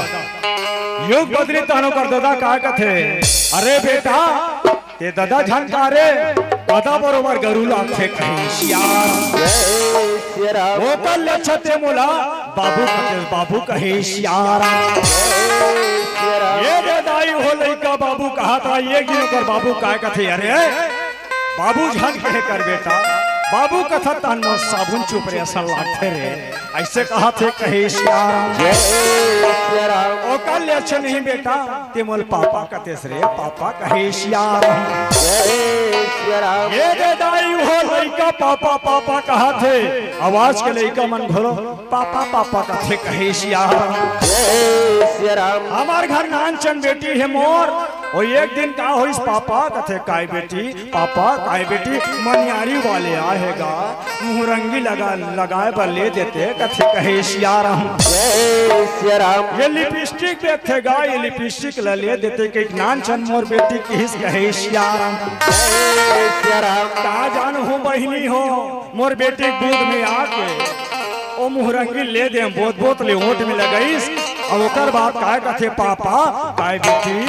युग बदलिस तहन ओकर ददा का कथे, अरे बेटा, ते ददा झन का रे, ददा बरोबर गरू लागथे कहे सियार। जय सिया राम। ओकर ले अच्छा ते मोला बाबू कथे, बाबू कहे सियार। जय सिया राम। ये दे दाई हो लइका बाबू कहत हे, ये गिन ओकर बाबू काय कथे, अरे बाबू झन कहे कर बेटा, बाबू कथस तहन मोर साबुन चुपरे असन लागथे रे, अइसे कहत हे कहे सियार। जय सिया राम। ओकर ले अच्छा नहीं बेटा, ते मोला पापा कथस रे, पापा कहे सियार। जय सिया राम। ये दे दाई हो लइका पापा पापा कहत हे, अउ आज के लइका मन घलो पापा पापा कथे कहे सियार। जय सिया राम। हमर घर नानचन बेटी हे मोर, ओ एक दिन का होइस पापा कथे, काय बेटी, पापा काय बेटी, मनियारी वाले आए हे गा, मुहरंगी लगा, लगाए बर ले देते कथे कहे सिया राम। जय सिया राम। ये लिपस्टिक बेचथे गा, ये लिपस्टिक ला ले देते कहिके नानचन मोर बेटी किहिस कहे सिया राम। जय सिया राम। का जानहूं बहिनी हो, मोर बेटी गोद में आके ओ मुहरंगी ले दे, बोत बोत ले ओंठ में लगाइस। अउ ओकर बाद काय कथे, पापा काय बेटी,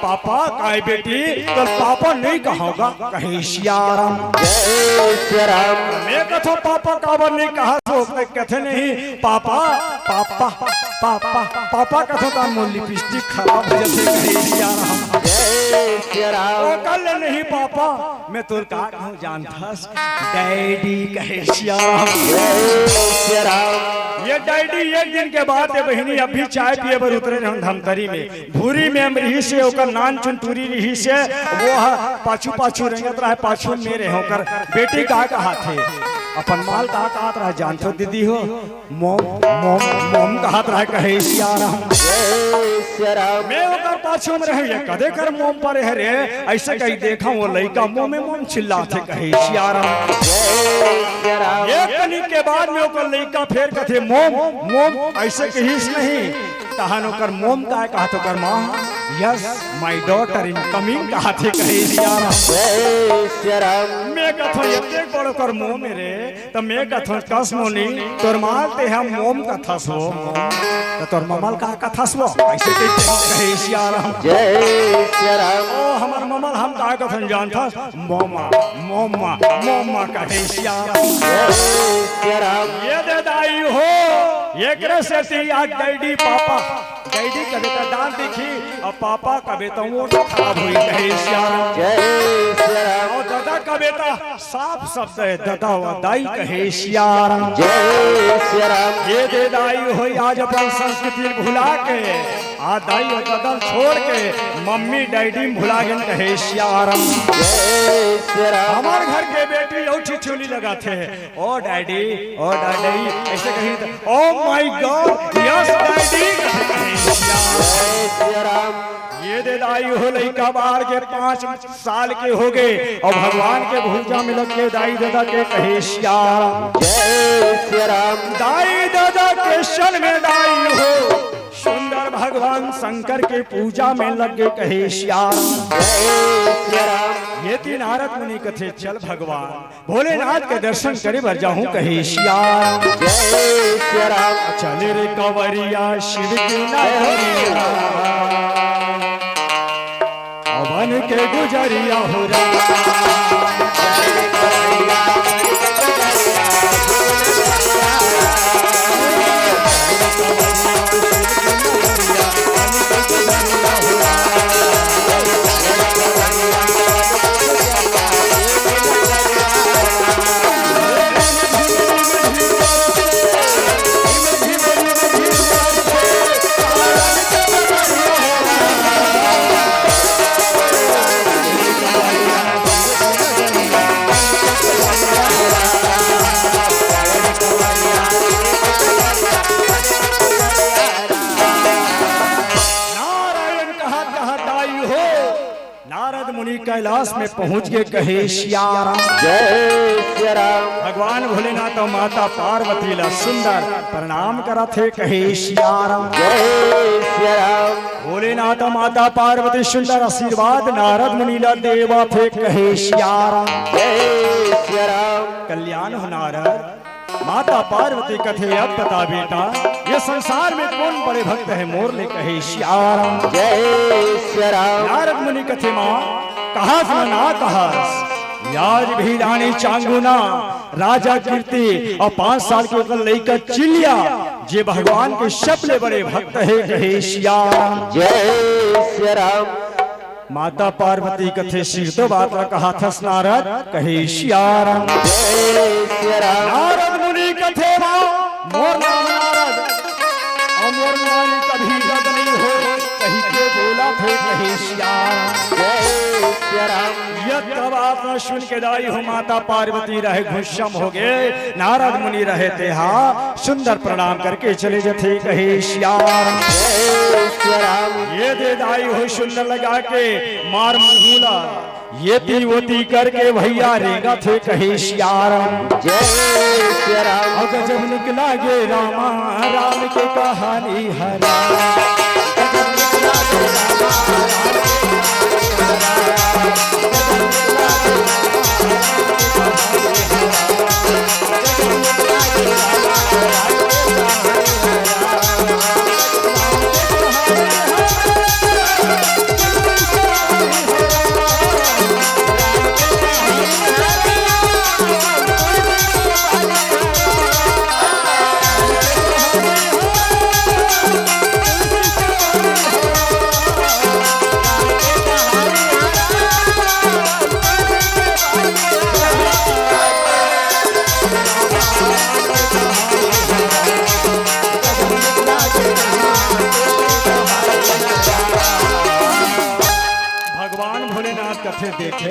पापा काय बेटी, तोर पापा नहीं कहंव गा कहे सिया राम। जय सिया राम। मैं कथंव पापा काबर नहीं कहत हस, कथे नहीं पापा, पापा, पापा, पापा कथंव त मोर लिपस्टिक खराब हो जाथे कहे सिया राम। जय सिया राम। ओकर ले नहीं पापा, मैं तोला का कहंव जानथस, डैडी कहे सिया राम। जय सिया राम। ये डैडी एक दिन के बात हे बहिनी, अभी चाय पिए बर उतरे रहेन धमतरी में, भूरी में रिहिस हे, ओकर नानचुन टूरी रिहिस हे, वो ह पाछू पाछू रेंगत रहे, पाछू में रहे, ओकर बेटी का कहत हे, अपन माँ ल का कहत रहे जानथो दीदी हो, मॉम, मॉम, मॉम कहत रहे कहे सिया राम। जय सिया राम। मैं ओकर पाछू में रहेंव, ये कदे कर मॉम परे हे रे, अइसे कहि देखंव वो लइका मॉम मॉम चिल्लाथे कहे सिया राम। जय सिया राम। एक कनी के बाद में ओकर लइका फेर कथे मॉम, मॉम अइसे कहिस नहीं, तहन ओकर मॉम काय कहत ओकर माँ, yes my daughter incoming कहथे कहे सिया राम। जय सिया राम। मैं कथंव एतेक बड़ ओकर मॉम हे रे, त मैं कथंव कस मोनी, तोर माँ ल तेंहा मॉम कथस हो, मॉम। त तोर ममा ल का कथस हो? अइसे कहिके कहे सिया राम। जय सिया राम। ओ हमर ममा ल हम का कथन जानथस? मॉमा, मॉमा, मॉमा कहे सिया राम। जय सिया राम। ये दे दाई हो, एकरे सेती आज डैडी पापा, डैडी कबे त दांत दिखही, अउ पापा कबे त ओंठ खराब होही कहे सिया राम। जय सिया राम। अउ ददा कबे त साफ शब्द हे, ददा व दाई कहे सिया राम। जय सिया राम। ये दे दाई होई आज अपन संस्कृति भुला के, आ दाई अउ ददा छोड़ के मम्मी डैडी भुला गेन कहे सिया राम। जय सिया राम। हमर घर के बेटी अउ ठिठोली लगाथे, ओ डैडी, ओ डैडी, अइसे कही त, oh my God, yes daddy, कहे सिया राम। जय सिया राम। ये दे दाई हो लइका बार के पाँच साल के होगे अउ भगवान के भुजा में लग के दाई ददा के कहे सिया राम। जय सिया राम। दाई ददा के सन में दाई हो सुंदर भगवान शंकर के पूजा में लग के कहे सिया राम। जय सिया राम। ये तीन नारद मुनि कथे चल भगवान भोलेनाथ के दर्शन करे बर जाहूं कहे सिया राम। जय सिया राम। चल रे कंवरिया शिव की नगरिया, अवन के गुजरिया हो राम। कैलाश में पहुंच के कहे सिया राम। जय सिया राम। भगवान भोलेनाथ अउ माता पार्वती ला सुंदर प्रणाम करत हे, कहे सिया राम। जय सिया राम। भोलेनाथ अउ माता पार्वती सुंदर आशीर्वाद नारद मुनि ला देवत हे, कहे सिया राम। जय सिया राम। कल्याण हो नारद। माता पार्वती कथे, "अब बता बेटा, ये संसार में कौन बड़े भक्त हे मोर ले?" कहे सिया राम। जय सिया राम। नारद मुनि कथे, "माँ, कहा सुना ना कहा, यार भी रानी चांगुना, राजा कीर्ति अउ पाँच साल के ओकर लइका चिलिया, जे भगवान के सबले बड़े भक्त हे।" कहे सिया राम। जय सिया राम। माता पार्वती कथे, "सिरतो बात ला कहाथस नारद?" कहे सिया राम। जय सिया राम। नारद मुनि कथे, "माँ, मोर नाम नारद, अउ मोर नाम कभी रद नहीं हो," कहि के बोलत हे, कहे सिया राम। जय सिया राम। ये तब बात सुन के दाई हो माता पार्वती रहे गुस्सम हो गे, नारद मुनि रहे तेहा सुंदर प्रणाम करके चले जथे, कहे सिया राम। जय सिया राम। ये दे दाई हो सुंदर लगा के मार मुहूला, ये ती वो ती करके भैया रेंगत हे, कहे सिया राम। जय सिया राम। अउ गजब निकला गे रामा, राम के कहानी हरा। भगवान भोलेनाथ कथे, देखे,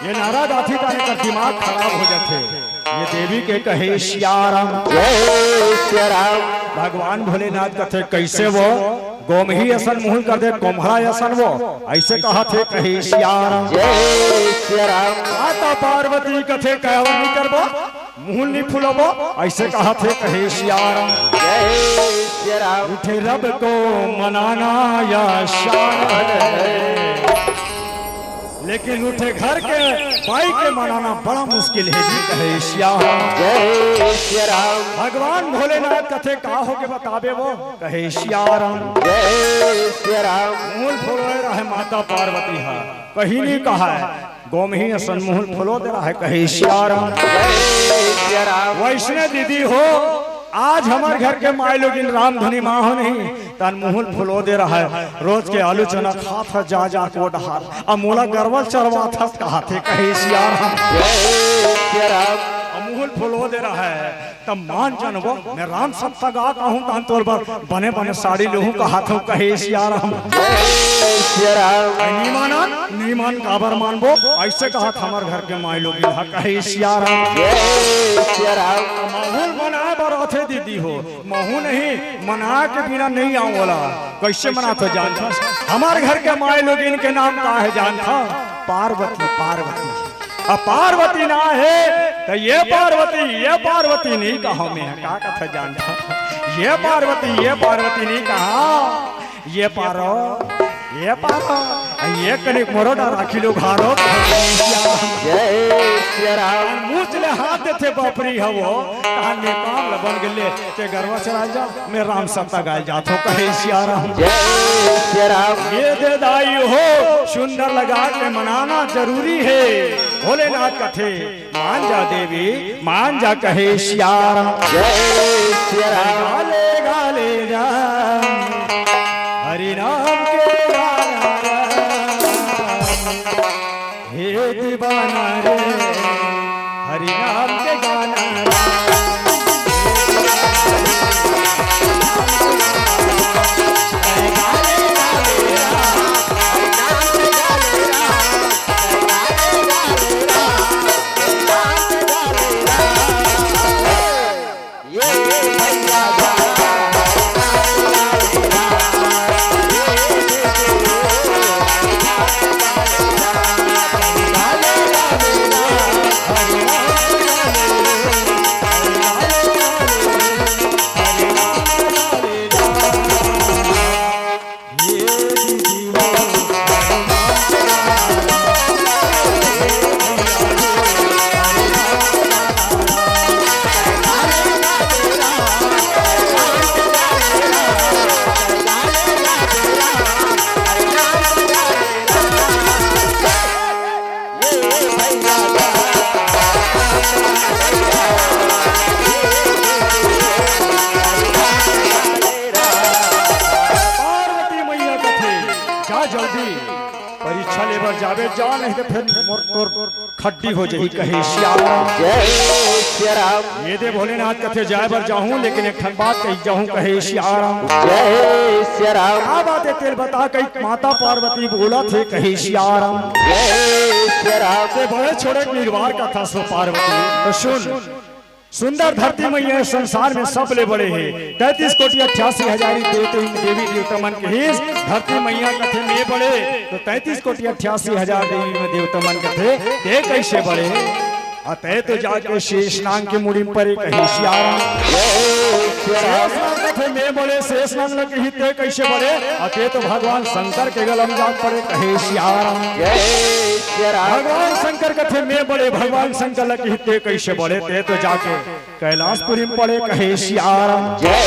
ये नारद आथे त एकर दिमाग खराब हो जाथे। ये देवी के कहे सिया राम। जय सिया राम। भगवान भोलेनाथ कथे, "कैसे वो गोमही असन मुहूं ल कर दे, कोम्हरा असन वो, अइसे कहत हे," कहे सिया राम। जय सिया राम। माता पार्वती कथे, "कहवर नहीं करबो, मुहूं ल नहीं फुलबो, अइसे कहत हे," कहे सिया राम। जय सिया राम। उठे रब को मनाना या शान है, लेकिन उठे घर के बाई के मनाना बड़ा मुश्किल हे जी, कहे सिया राम। जय सिया राम। भगवान भोलेनाथ कथे, "का हो के बताबे वो?" कहे सिया राम। जय सिया राम। मुहूं ल फुलोय रहे माता पार्वती हा, कहीं नहीं कहा हे, गोमही असन मुहूं ल फुलो दे रहे, कहे सिया राम। जय सिया राम। वइसने दीदी हो, आज हमर घर के माई लोगिन रामधुनी माँ हो नहीं, तन मुहूं ल फुलो दे रहे। रोज के आलू चना खात हस जा जा के ओ डहार, अउ मोला गरवा ल चरवाथस कहत हे, कहे सिया राम। जय सिया राम। अउ मुहूं ल फुलो दे रहे, त मान जानबो, मैं राम सप्ता गा कहूं, तन तोर बर बने बने साड़ी लेहूं कहत हंव, कहे सिया राम। जय सिया राम। अउ नी मानन, नी मान काबर मानबो, अइसे कहत हमर घर के माई लोगिन हा, कहे सिया राम। जय सिया राम। मुहूं ल मनाए बर आथे दीदी हो, मुहूं नहीं, मना के बिना नहीं आंव ओला। कइसे मनाथों जानथस? हमर घर के माई लोगिन के नाम का हे जानथस? पार्वती, पार्वती। अब पार्वती ना हे त ये पार्वती, ये पार्वती नहीं कहंव मैं, का कथस जानथस? ये पार्वती, ये पार्वती नहीं कहंव, ये पारो, ये पारो, ये कनिक मोरो डहर आखी लो घारो। जय सिया राम। मुंह ले हाथ देथे बपरी हवो, तहां नेपाल बन गेले, ते गरवा चराय जा, मैं राम सप्ता गाय जाथंव, कहे सिया राम। जय सिया राम। ये दे दाई हो, सुंदर लगा के मनाना जरूरी हे। भोलेनाथ कथे, मान जा देवी, मान जा, कहे सिया राम। जय सिया राम। गाले गाले राम, हरि नाम के गाना राम। हे दीवाना रे, हरि नाम के गाना राम। पर जाबे जा, नहीं तो फिर मोर तोर खड्डी हो जाही, कहे सियाराम। जय सियाराम। ये दे भोलेनाथ कथे जाए बर जाहूं, लेकिन एक ठन बात कही जाहूं, कहे सियाराम। जय सियाराम। का बात हे तेल बता, कही माता पार्वती बोलत हे, कहे सियाराम। जय सियाराम। ते बड़े छोड़े के निर्वार कथा सो पार्वती। तो सुन, सुंदर धरती मैया संसार में सबले बड़े हे। तैंतीस कोटि अट्ठासी हजार देवते, देवी देवता मन के हिस धरती मैया कथे में बड़े, तो तैंतीस कोटि अट्ठासी हजार देवी में देवता मन कथे ते कैसे बड़े? अतः तो जाके शेष नांग के मुड़ी में पड़े, कहे सियाराम। शेष नांग कथे में बड़े, शेष नांग ल कही ते कैसे बड़े? अतः तो भगवान शंकर के गलम जाके पड़े, कहे सियाराम। भगवान शंकर कथे में बड़े, भगवान शंकर ल कही ते कैसे बड़े? ते तो जाके कैलाशपुरी में पड़े, कहे सियाराम। जय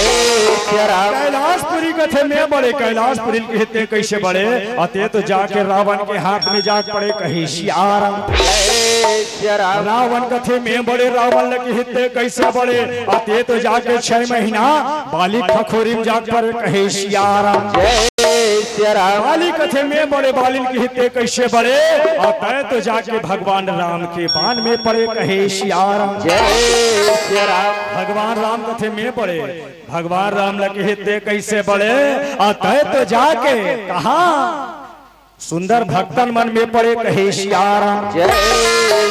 सियाराम। कैलाशपुरी कथे में बड़े, कैलाशपुरी ल कही ते कैसे बड़े? अते तो जाके रावण के हाथ में जाके पड़े, कहे सियाराम। जय सियाराम। रावण कथे में बड़े, रावण ल कही ते कैसे बड़े? अते तो जाके छह महीना बाली खखोरी में जाके पड़े, कहे सियाराम। जय सियाराम। बाली कथे में बड़े, बाली ल कही ते कैसे बड़े? अते तो जाके भगवान राम के बाण में पड़े, कहे सियाराम। जय सियाराम। भगवान राम कथे में बड़े, भगवान राम ल कही ते कैसे बड़े? अते तो जाके कहा सुंदर भक्तन मन में पड़े, कहे सियाराम। जय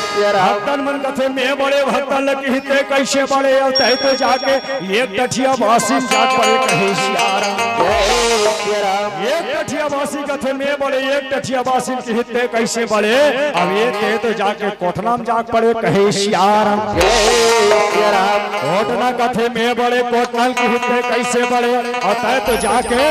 सियाराम। भक्तन मन कथे में बड़े, भक्तन ल कही ते कैसे बड़े? अते तो जाके एक टठिया बासी में जाके पड़े, कहे सियाराम। जय सियाराम। एक टठिया बासी कथे में बड़े, एक टठिया बासी ल कही ते कैसे बड़े? अब ये ते तो जाके कोटना में जाके पड़े, कहे सियाराम। जय सियाराम। कोटना कथे में बड़े, कोटना ल कही ते कैसे बड़े? अते तो जाके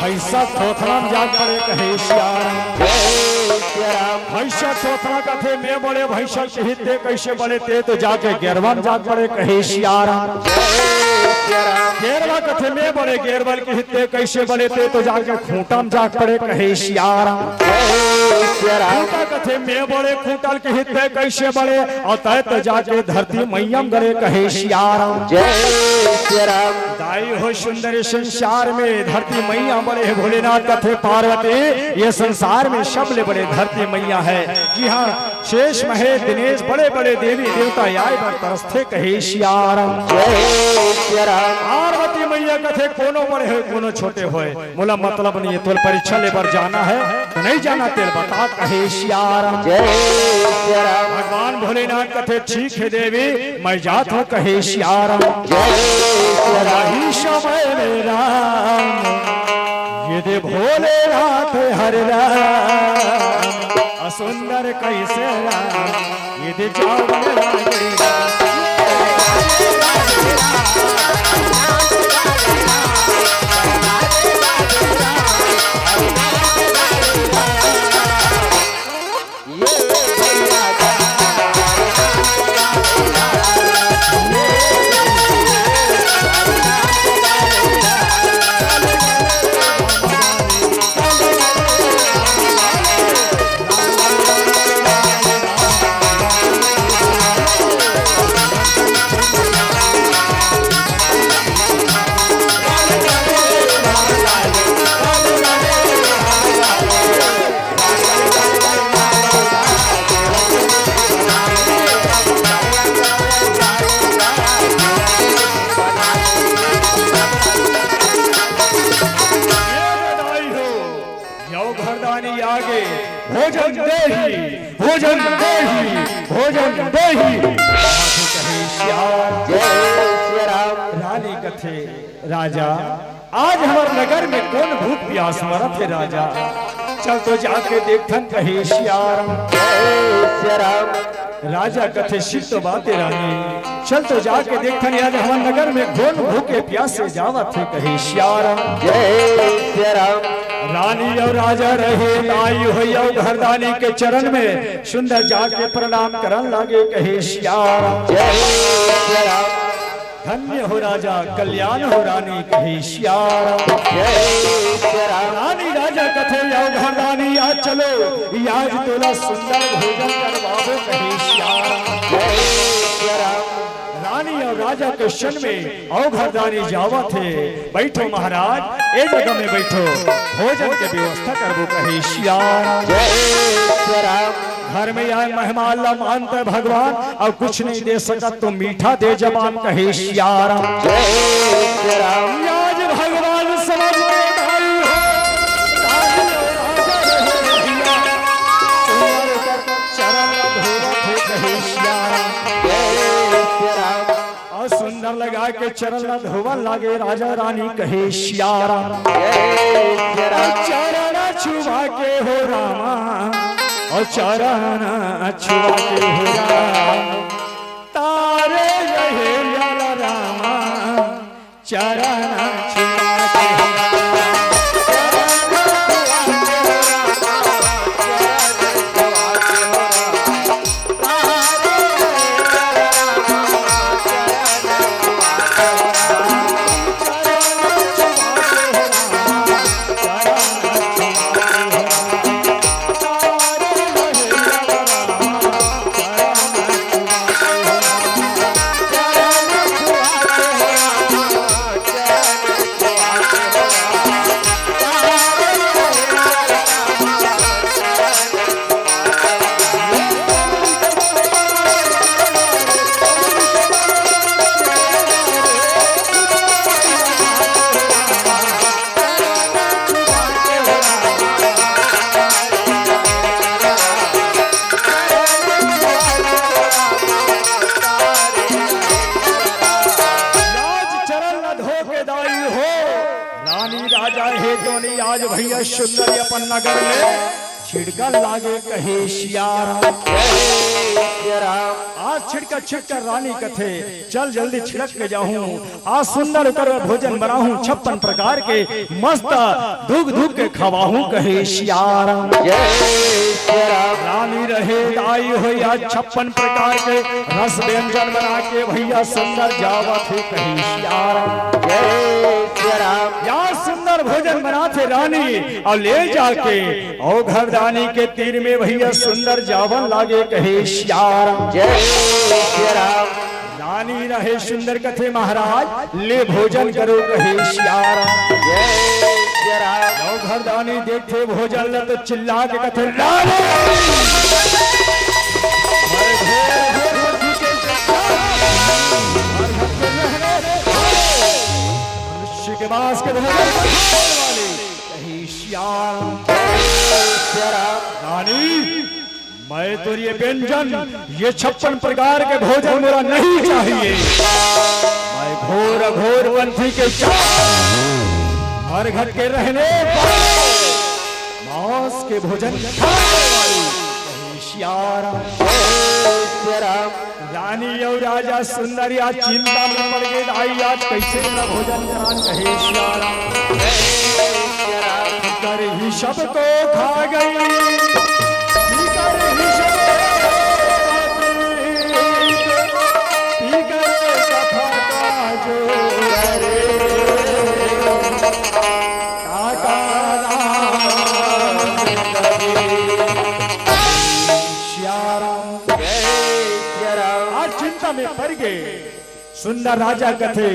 भैंसा थोथना में जाके पड़े, कहे सियाराम। जय सियाराम। भैंसा थोथना कथे में बड़े, भैंसा ल कही ते कैसे बड़े? ते तो जाके गेरवा में जाके पड़े, कहे सियाराम। जय सियाराम। गेरवा कथे में बड़े, गेरवा ल कही ते कैसे बड़े? ते तो जाके खूंटा में जाके पड़े, कहे सियाराम। जय सियाराम। खूंटा कथे में बड़े, खूंटा ल कही ते कैसे बड़े? अते तो जाके धरती मैया में गड़े, कहे सियाराम। जय सियाराम। दाई हो सुंदर संसार में धरती मैया बड़े हे भोलेनाथ कथे पार्वती, ये संसार में सबले बड़े धरती मैया हे। जी हाँ, शेष महेश दिनेश बड़े बड़े देवी देवता आए बर तरसथे, कहे सियाराम। जय सियाराम। पार्वती मैया कथे कोनो बड़े होय कोनो छोटे होय, मोला मतलब नहीं हे, तोला परीक्षा ले बर जाना हे तो नहीं जाना, तेला बता, कहे सियाराम। जय सियाराम। भगवान भोलेनाथ कथे ठीक हे देवी, मैं जात हूँ, कहे सियाराम। जय सियाराम। वही समय में राम, ये दे भोलेनाथ हरे राम, असुंदर कैसे राम, ये दे जावन लागे राम। ये बधाई हो, यौ घरदानी आगे, भोजन देही, भोजन देही, भोजन देही। जय सिया राम। रानी कथे, राजा, आज हमर नगर में कोन भूख प्यास मरत हे राजा? चल तो जाके देखथन, कहे सिया राम। जय सिया राम। राजा कथे, "सिद्ध बात हे रानी, चल तो जाके देखथन आज हमर नगर में कोन भूखे प्यासे जावत हे," कहे सिया राम। जय सिया राम। रानी अउ राजा रहे, दाई होई अउ घरदानी के चरण में सुंदर जाके प्रणाम करन लागे, कहे सिया राम। जय सिया राम। धन्य हो राजा, कल्याण हो रानी, कहे सिया राम। जय सिया राम। रानी राजा कथे, "अउ घरदानी आज चलो, आज तोला सुंदर भोजन करवाबो," कहे सिया राम। जय सिया राम। रानी अउ राजा के सन में अउ घरदानी जावत हे। बइठो महाराज, ए जगह में बइठो, भोजन के व्यवस्था करबो कहे सियाराम। घर में आए मेहमान ला मानत हे भगवान, अउ कुछ नहीं दे सकत तो मीठा दे जबान कहे सियाराम। आज भगवान समझ के भाई हो, रानी अउ राजा रहे भैया, तुम्हारे चरण ला धोवत हे कहे सियाराम। अउ सुंदर लगा के चरण ला धोवन लागे राजा रानी कहे सियाराम। चरण छुआ के हो रामा, अउ चरण छुआ के हो रामा, तारे रहे लाल रामा, चरण छुआ के हो रामा। आज चरण ला धो के दाई हो, रानी राजा हे तो नहीं, आज भैया सुंदरी अपन नगर में छिड़कन लागे कहे सियाराम। आज छिड़का छिड़का रानी कथे, चल जल्दी छिड़क के जाहूं, आज सुंदर ओकर भोजन बनाहूं, छप्पन प्रकार के मस्त धुक धुक के खवाहूं कहे सियाराम। रानी रहे आई हो आज छप्पन प्रकार के रस व्यंजन बना के भैया सुंदर जावत हे कहे सियाराम। या सुंदर भोजन बनाथे रानी अउ ले जाके अउ घरदानी के तीर में भैया सुंदर जावन लागे कहे सियाराम। रानी रहे सुंदर कथे महाराज, ले भोजन करो कहे सियाराम। अउ घरदानी देखथे भोजन ल तो चिल्ला के कथे, रानी! मनुष्य के मांस के भोजन खाने वाली कहे सियाराम। रानी, मैं तो ये व्यंजन, ये छप्पन प्रकार के भोजन मोला नहीं चाहिए। मैं घोर अघोर पंथी के चार मरघट के रहने वाले मांस के भोजन खाने वाली कहे सियाराम। रानी अउ राजा सुंदर आज चिंता में पड़ गे, दाई आज कइसे तेला भोजन करान कहे सियाराम। कर ही सबको खा गई, कर ही सबको खा गई, कर कथा का जो करे, काका राम करे। सियाराम। आज चिंता में पड़ गे। सुंदर राजा कथे,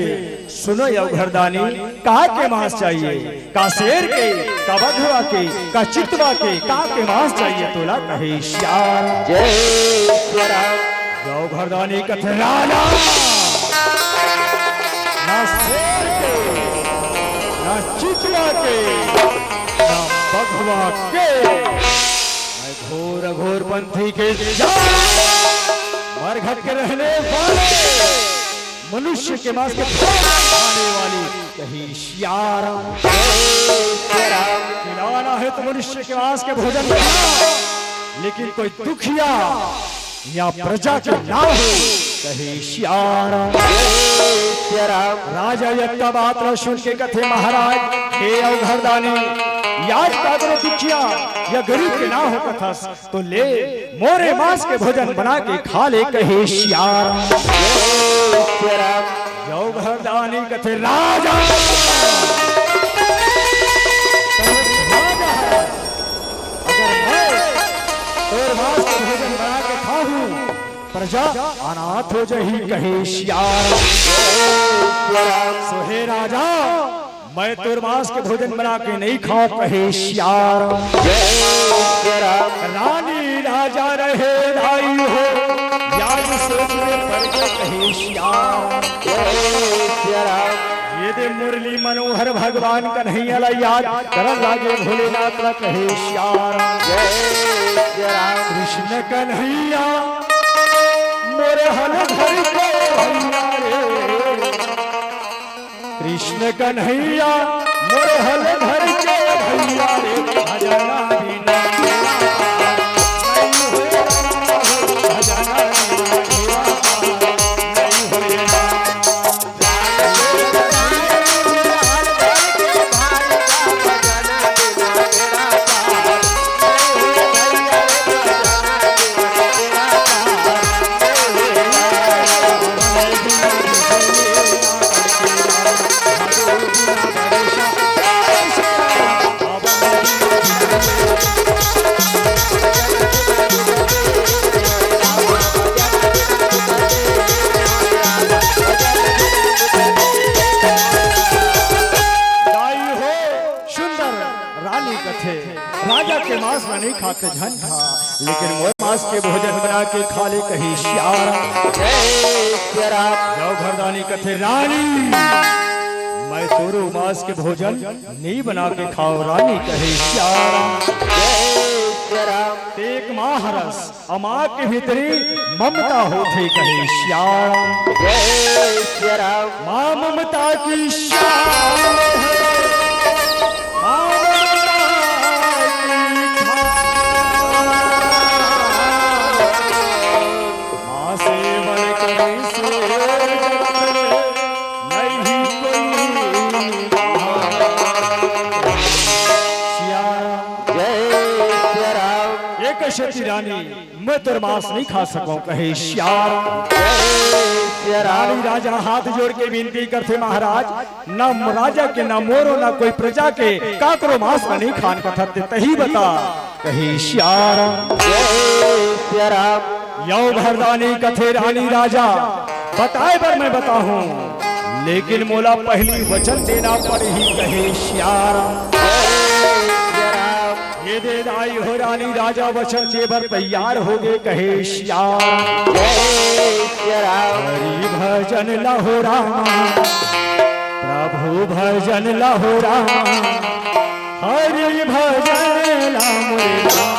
सुनो अउ घरदानी, का के मांस चाहिए? का शेर के, का बघवा के, का चितवा के, का के मांस चाहिए तोला कहे सियाराम। अउ घरदानी कथे, राजा, ना शेर के, ना चितवा के, ना बघवा के, मैं घोर अघोर पंथी के मरघट के रहने वाले मनुष्य के मांस के खाने वाली कहे सियाराम। खिलाना है तो मनुष्य के मांस के भोजन खा, लेकिन कोई दुखिया या प्रजा के ना हो कहे सियाराम। राजा यक्का बात ला सुन के कथे, महाराज, हे अउ घरदानी, याज काकरो दुखिया या गरीब के ना हो कथस, तो ले मोरे मांस के भोजन बना के खा ले कहे सियाराम। अउ घरदानी कथे, राजा, अगर मैं तोर मांस के भोजन बना के खाहूं, पर जा, अनाथ हो जही कहे सियार। सो हे राजा, मैं तोर मांस के भोजन बना के नहीं खाओ कहे सियार। रानी राजा रहे दाई हो, याद सोच में पड़ के कहे सियार। ये दे मुरली मनोहर भगवान कन्हैया ला याद करन लागे भोलेनाथ ला कहे सियार। कृष्ण कन्हैया मोर हल धर के भैया रे, कृष्ण कन्हैया मोर हल धर के भैया रे, भजना बिना भजना बिना दाई हो, सुंदर रानी कथे, राजा के मांस ला नहीं खाते झन खा, लेकिन मोर मांस के भोजन बना के खा ले कही सियार। जय सिया राम। जय घरदानी कथे रानी, मैं तोरो मांस के भोजन नहीं बना के खाओ रानी कहे सियार। जय सिया राम। ते एक माँ हरस, अमा के भीतरी ममता होथे कहे सियार। जय सिया राम। माँ ममता की शान है, माँ ममता की खान। माँ से बढ़कर इस जगत में नहीं कोई महान। सिया राम। जय सिया राम। एक शक्ति रानी, मैं तोर मांस नहीं खा सकूं कहे सियार। जय सिया राम। रानी राजा हाथ जोड़ के विनती करथे, महाराज, ना राजा के, ना मोरो, ना कोई प्रजा के, काकरो मांस ला नहीं खान कथत ते तही बता कहे सियार। जय सिया राम। यौ घरदानी कथे रानी राजा, बताए बर मैं बताहूं, लेकिन मोला पहली वचन देना पड़ही कहे सियार। जय सिया राम। ये दे दाई हो रानी राजा वचन दे बर तैयार हो गे कहे सियार। जय सिया राम। हरि भजन ला हो रामा, प्रभु भजन ला हो रामा, हरि भजन ला मोरे राम।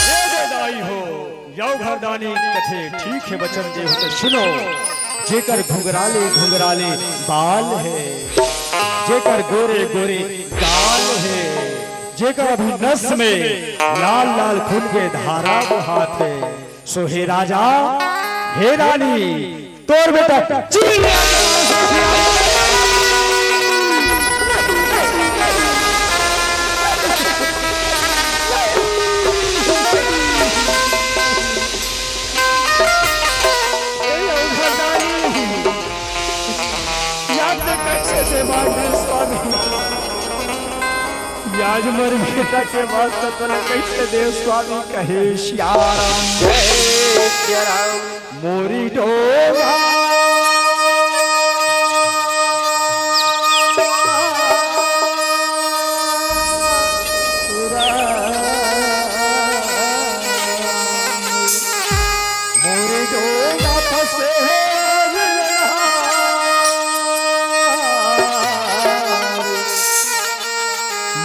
ये दे दाई हो, यौ घरदानी कथे, ठीक हे वचन दे हो त सुनो। जेकर घुंघराले घुंघराले बाल हे, जेकर गोरे गोरे गाल हे, जेकर अभी नस में लाल लाल खून के धारा बहात हे, सो हे राजा, हे रानी, तोर बेटा चिल्ला याद कैसे दे मांगे स्वामी, याद मर बेटा के वास्ते तोला कैसे दे स्वामी कहे सियाराम। जय सियाराम। मोरी डोला मोरी डोला फंसे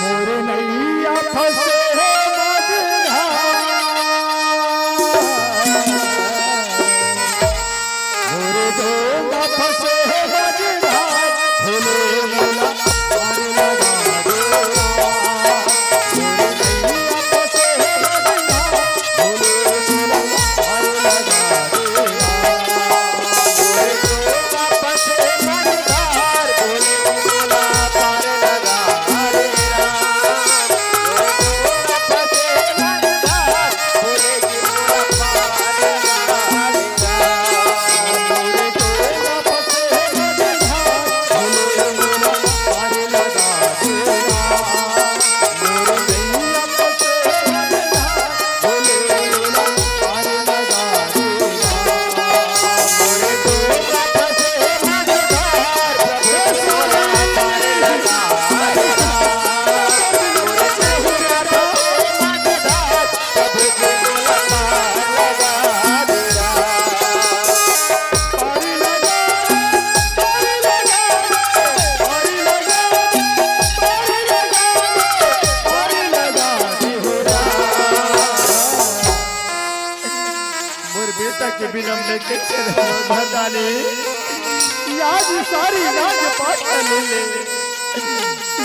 मोर नैया फंसे मझधार। मैं कैसे रहूं भरदानी? आज सारी राज पाट ले ले,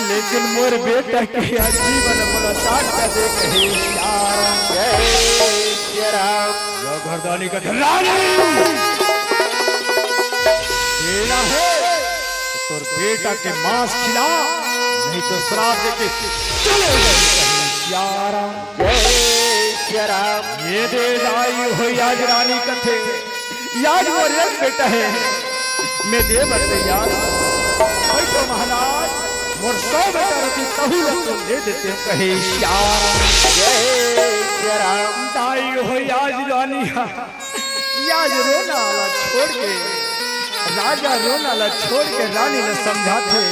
लेकिन मोर बेटा के आज जीवन मोला साथ का दे कहे श्याम। जय श्री राम। यो भरदानी का रानी, बेटा है, तोर बेटा के मांस खिला, नहीं तो श्राप दे के चले जाए कहे श्याम। जय श्री राम। ये दे दाई होई आज रानी कथे, आज मोर एक बेटा है, मैं दे बर तैयार हूँ। बैठो महाराज, मोर सौ बेटा रहती तहू ला तो दे देते कहे श्याम। जय श्री राम। दाई होई आज रानी हा, आज रोना ला छोड़ के, राजा रोना ला छोड़ के रानी ला समझाथे।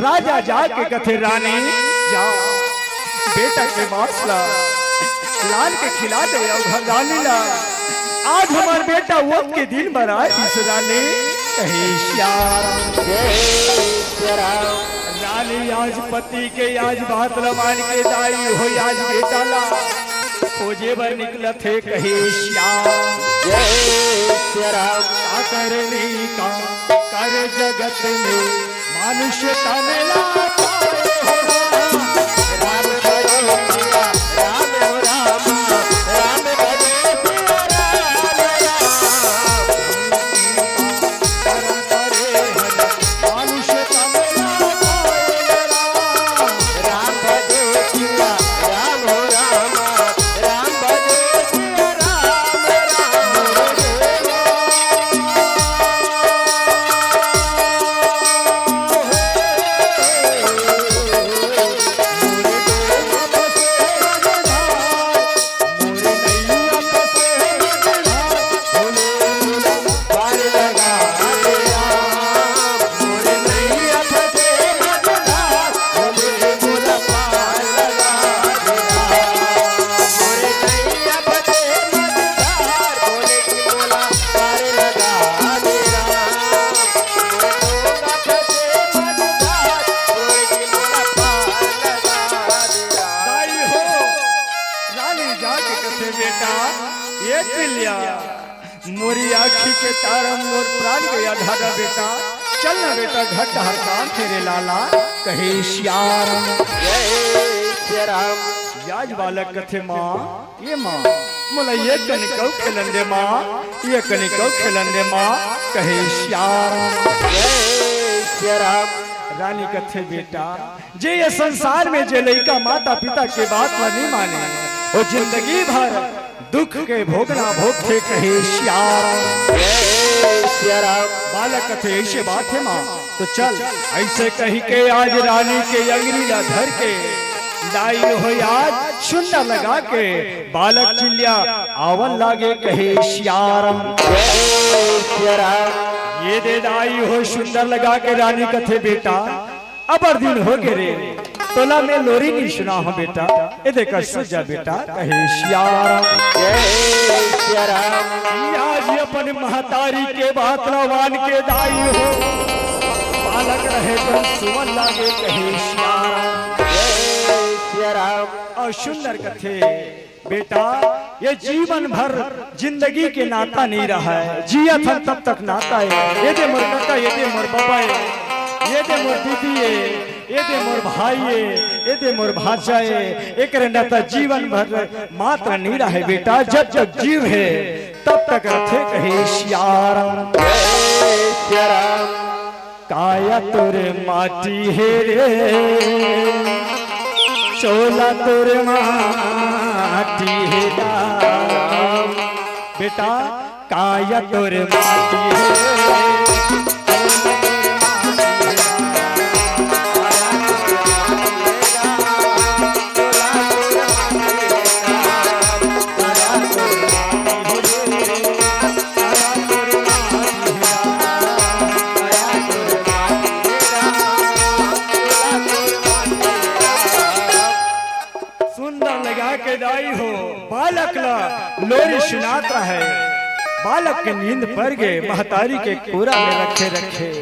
राजा जाके कथे, "रानी, जा, बेटा के मांस ला लान के खिला दे अउ घर रानी ला। आज हमार बेटा वध के दिन बर आय दिस रानी।" कहे श्याम। जय श्री राम। रानी आज पति के आज बात ला मान के दाई होई आज बेटा ला खोजे बर निकलत हे कहे श्याम। जय श्री राम। का करनी का कर जगत में मानुष तन ला पाए हो राम। राम भजो सिया राम हो राम, राम भजो सिया राम राम। करम करे हर मानुष तन ला पाए हो राम। राम भजो सिया राम हो राम, राम भजो सिया राम राम। दाई हो, रानी जाके कथे, "बेटा, ये चिल्लिया, मोरी आँखी के तारा, मोर प्राण के आधारा बेटा, चल ना बेटा, घर डहर काम हे रे लाला।" कहे श्याम। जय श्री राम। आज बालक कथे, "माँ, ये माँ, मोला ये कनिकऊ खेलन दे माँ, ये कनिकऊ खेलन दे माँ।" कहे श्याम। जय श्री राम। रानी कथे, "बेटा, जे ये संसार में जे लइका माता पिता के बात ला नहीं माने, वो जिंदगी भर दुख के भोगना भोगथे।" कहे श्याम। जय श्री राम। बालक कथे, "ऐसे बात हे माँ, तो चल।" ऐसे कही के आज रानी के अंगरी ला धर के दाई हो आज सुंदर लगा के बालक चिल्लिया आवन लागे कहे श्याम। जय श्री राम। ये दे दाई हो सुंदर लगा के रानी कथे, "बेटा, अबर दिन हो गे रे, तोला मैं लोरी नहीं सुना हूँ बेटा, ये देखा सुजा बेटा।" कहे श्याम। जय श्री राम। आज ये अपने महतारी के बात ला मान के दाई हो बालक रहे तो सुवन लागे कहे श्याम। जय श्री राम। अउ सुंदर कथे, "बेटा, ये जीवन भर जिंदगी के नाता नहीं रहा है, जियत हन तब तक नाता है। ये दे मोर कका, ये दे मोर बाबा है, ये दे मोर दीदी है, ये दे मोर भाई है, ये दे मोर भांचा है, एकरे नाता जीवन भर मात्र नहीं रहा है बेटा, जब तक जीव है तब तक रथे।" कहे श्याम। जय श्री राम। काया तोर माटी हे रे, चोला तोर माटी हे राम। बेटा, काया तोर माटी हे रे, सुंदर लगा के दाई हो, बालक ला लोरी सुनात रहे। बालक के नींद पर गे, महतारी के कोरा में रखे रखे।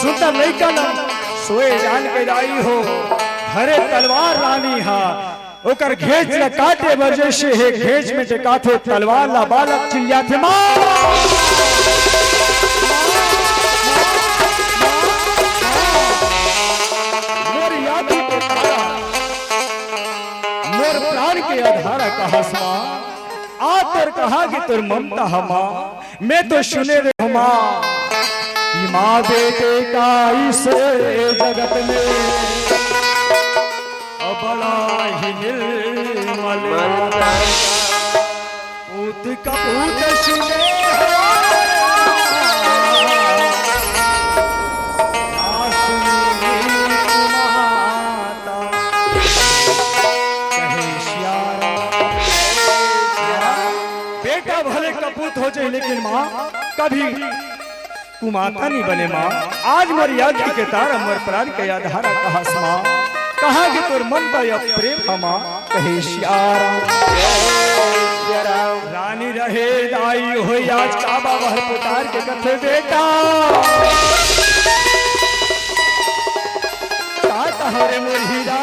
सुंदर लइका ला सोए जान के दाई हो, हरे तलवार रानी हा, ओकर घेंच ल काटे बर जइसे हे घेंच में टेकाथे तलवार ला, बालक चिल्लाथे, "माँ! मोर यादी के तारा, मोर प्राण के आधारा कहस माँ, आ तोर कहाँ गे तोर ममता ह माँ।" मैं तो सुने रे हूँ माँ कि माँ बेटे का इस जगत में बड़ा ही निर्मल नाता। पूत कपूत सुने हो, आसुरी माता। कहे सियारा, बेटा भले कपूत हो जाए, लेकिन माँ कभी कुमाता नहीं बने माँ। आज मोर याद के तारा, मोर प्राण के आधारा कहस माँ, कहाँ गे तोर ममता या प्रेम ह माँ। कहे सियारा। रानी रहे दाई होई, आज काबा महल पुतार के कथे बेटा। का कहा रे मोर हीरा,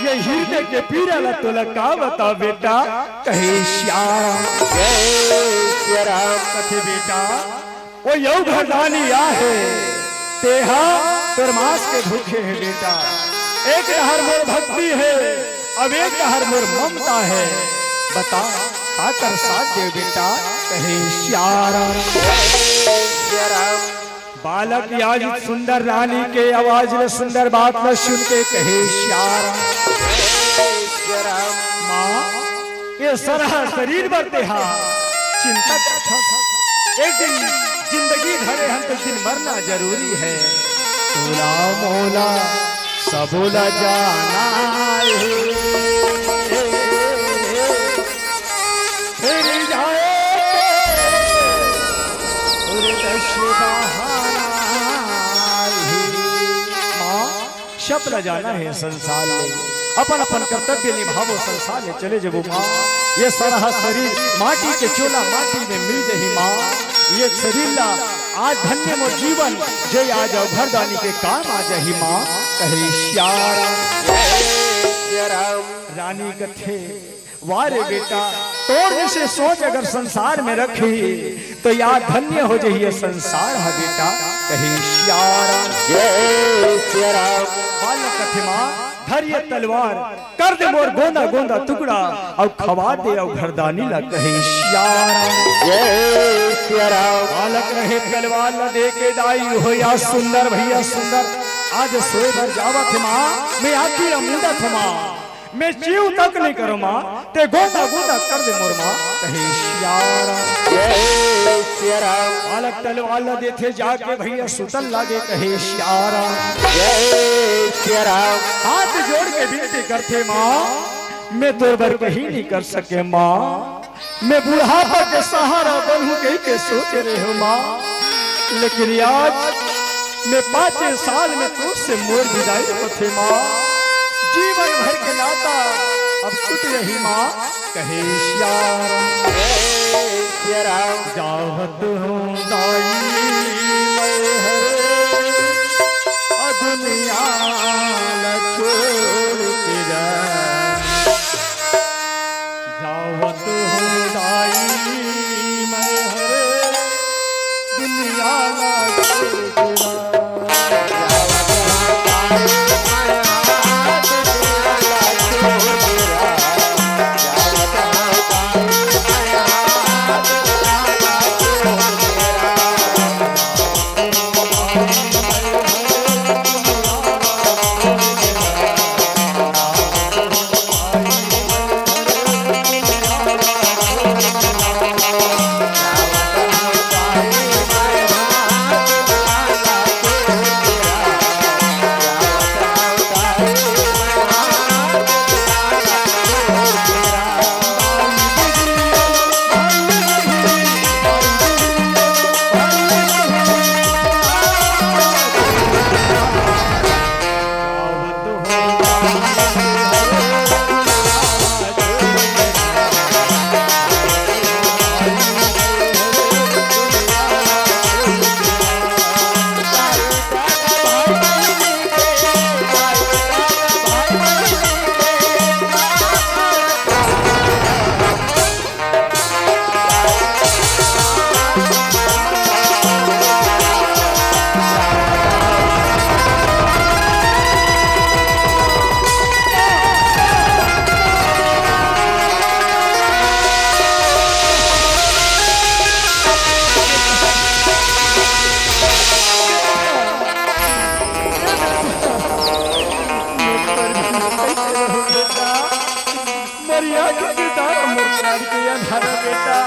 ये हृदय के पीरा ला तोला का बता बेटा। कहे सियारा। कथे बेटा, ओ यऊ घरदानी आ हे, तेहा तोर मास के भूखे हे बेटा। एक डहर मोर भक्ति हे, अब एक डहर मोर ममता हे। बता, काकर साथ दे बेटा। कहे सियारा। बालक आज सुंदर रानी के आवाज ले, सुंदर बात ल सुन के कहे सियारा। माँ, ये सरहा शरीर बर तेहा चिंता करथस। एक दिन जिंदगी धरे हन तो एक दिन मरना जरूरी हे। तोला मोला सबोला जाना हे। फिर जाए उरदश बहाना ही। माँ, सब ला जाना हे संसार ले, अपन अपन कर्तव्य निभावो, संसार ले चले जबो माँ। ये सरहा शरीर माटी के चोला, माटी में मिल जही माँ। ये शरीर ला आज धन्य मोर जीवन, जय आ जाओ घरदानी के काम आ जही माँ। कहे सियारा। रानी कथे, वाह रे बेटा, तोर जइसे सोच अगर संसार में रखही, तो या धन्य हो जही ये संसार ह बेटा। कहे सियारा। बालक कथे माँ, धर ये तलवार, कर दे मोर गोंदा गोंदा टुकड़ा, अउ खवा दे अउ घरदानी ला। कहे सियारा। बालक रहे तलवार ला दे के दाई हो या सुंदर भैया सुंदर, आज सोए बर जावत हे माँ, मैं आँखी ला मूंदत हे माँ। मैं चीव तक नहीं करो माँ, ते गोंदा गोंदा कर दे मोर माँ। कहे सियारा। बालक तलवार ला देथे जाके भैया सुतन लागे। कहे सियारा। हाथ जोड़ के विनती करथे माँ, मैं तोर बर कहीं नहीं कर सके माँ। मैं बुढ़ापा के सहारा बनहूँ कहि के सोचे रहे हो माँ, लेकिन आज मैं पाँचे साल में तोर से मोर विदाई होथे माँ। जीवन भर के नाता अब टूट रही माँ। कहे सियारा। जावत हूँ दाई मैं हरे, अ दुनिया ला छोड़ के जा। जावत हूँ दाई मैं हरे, दुनिया ला छोड़ के जा। लड़के अंधारा बेटा,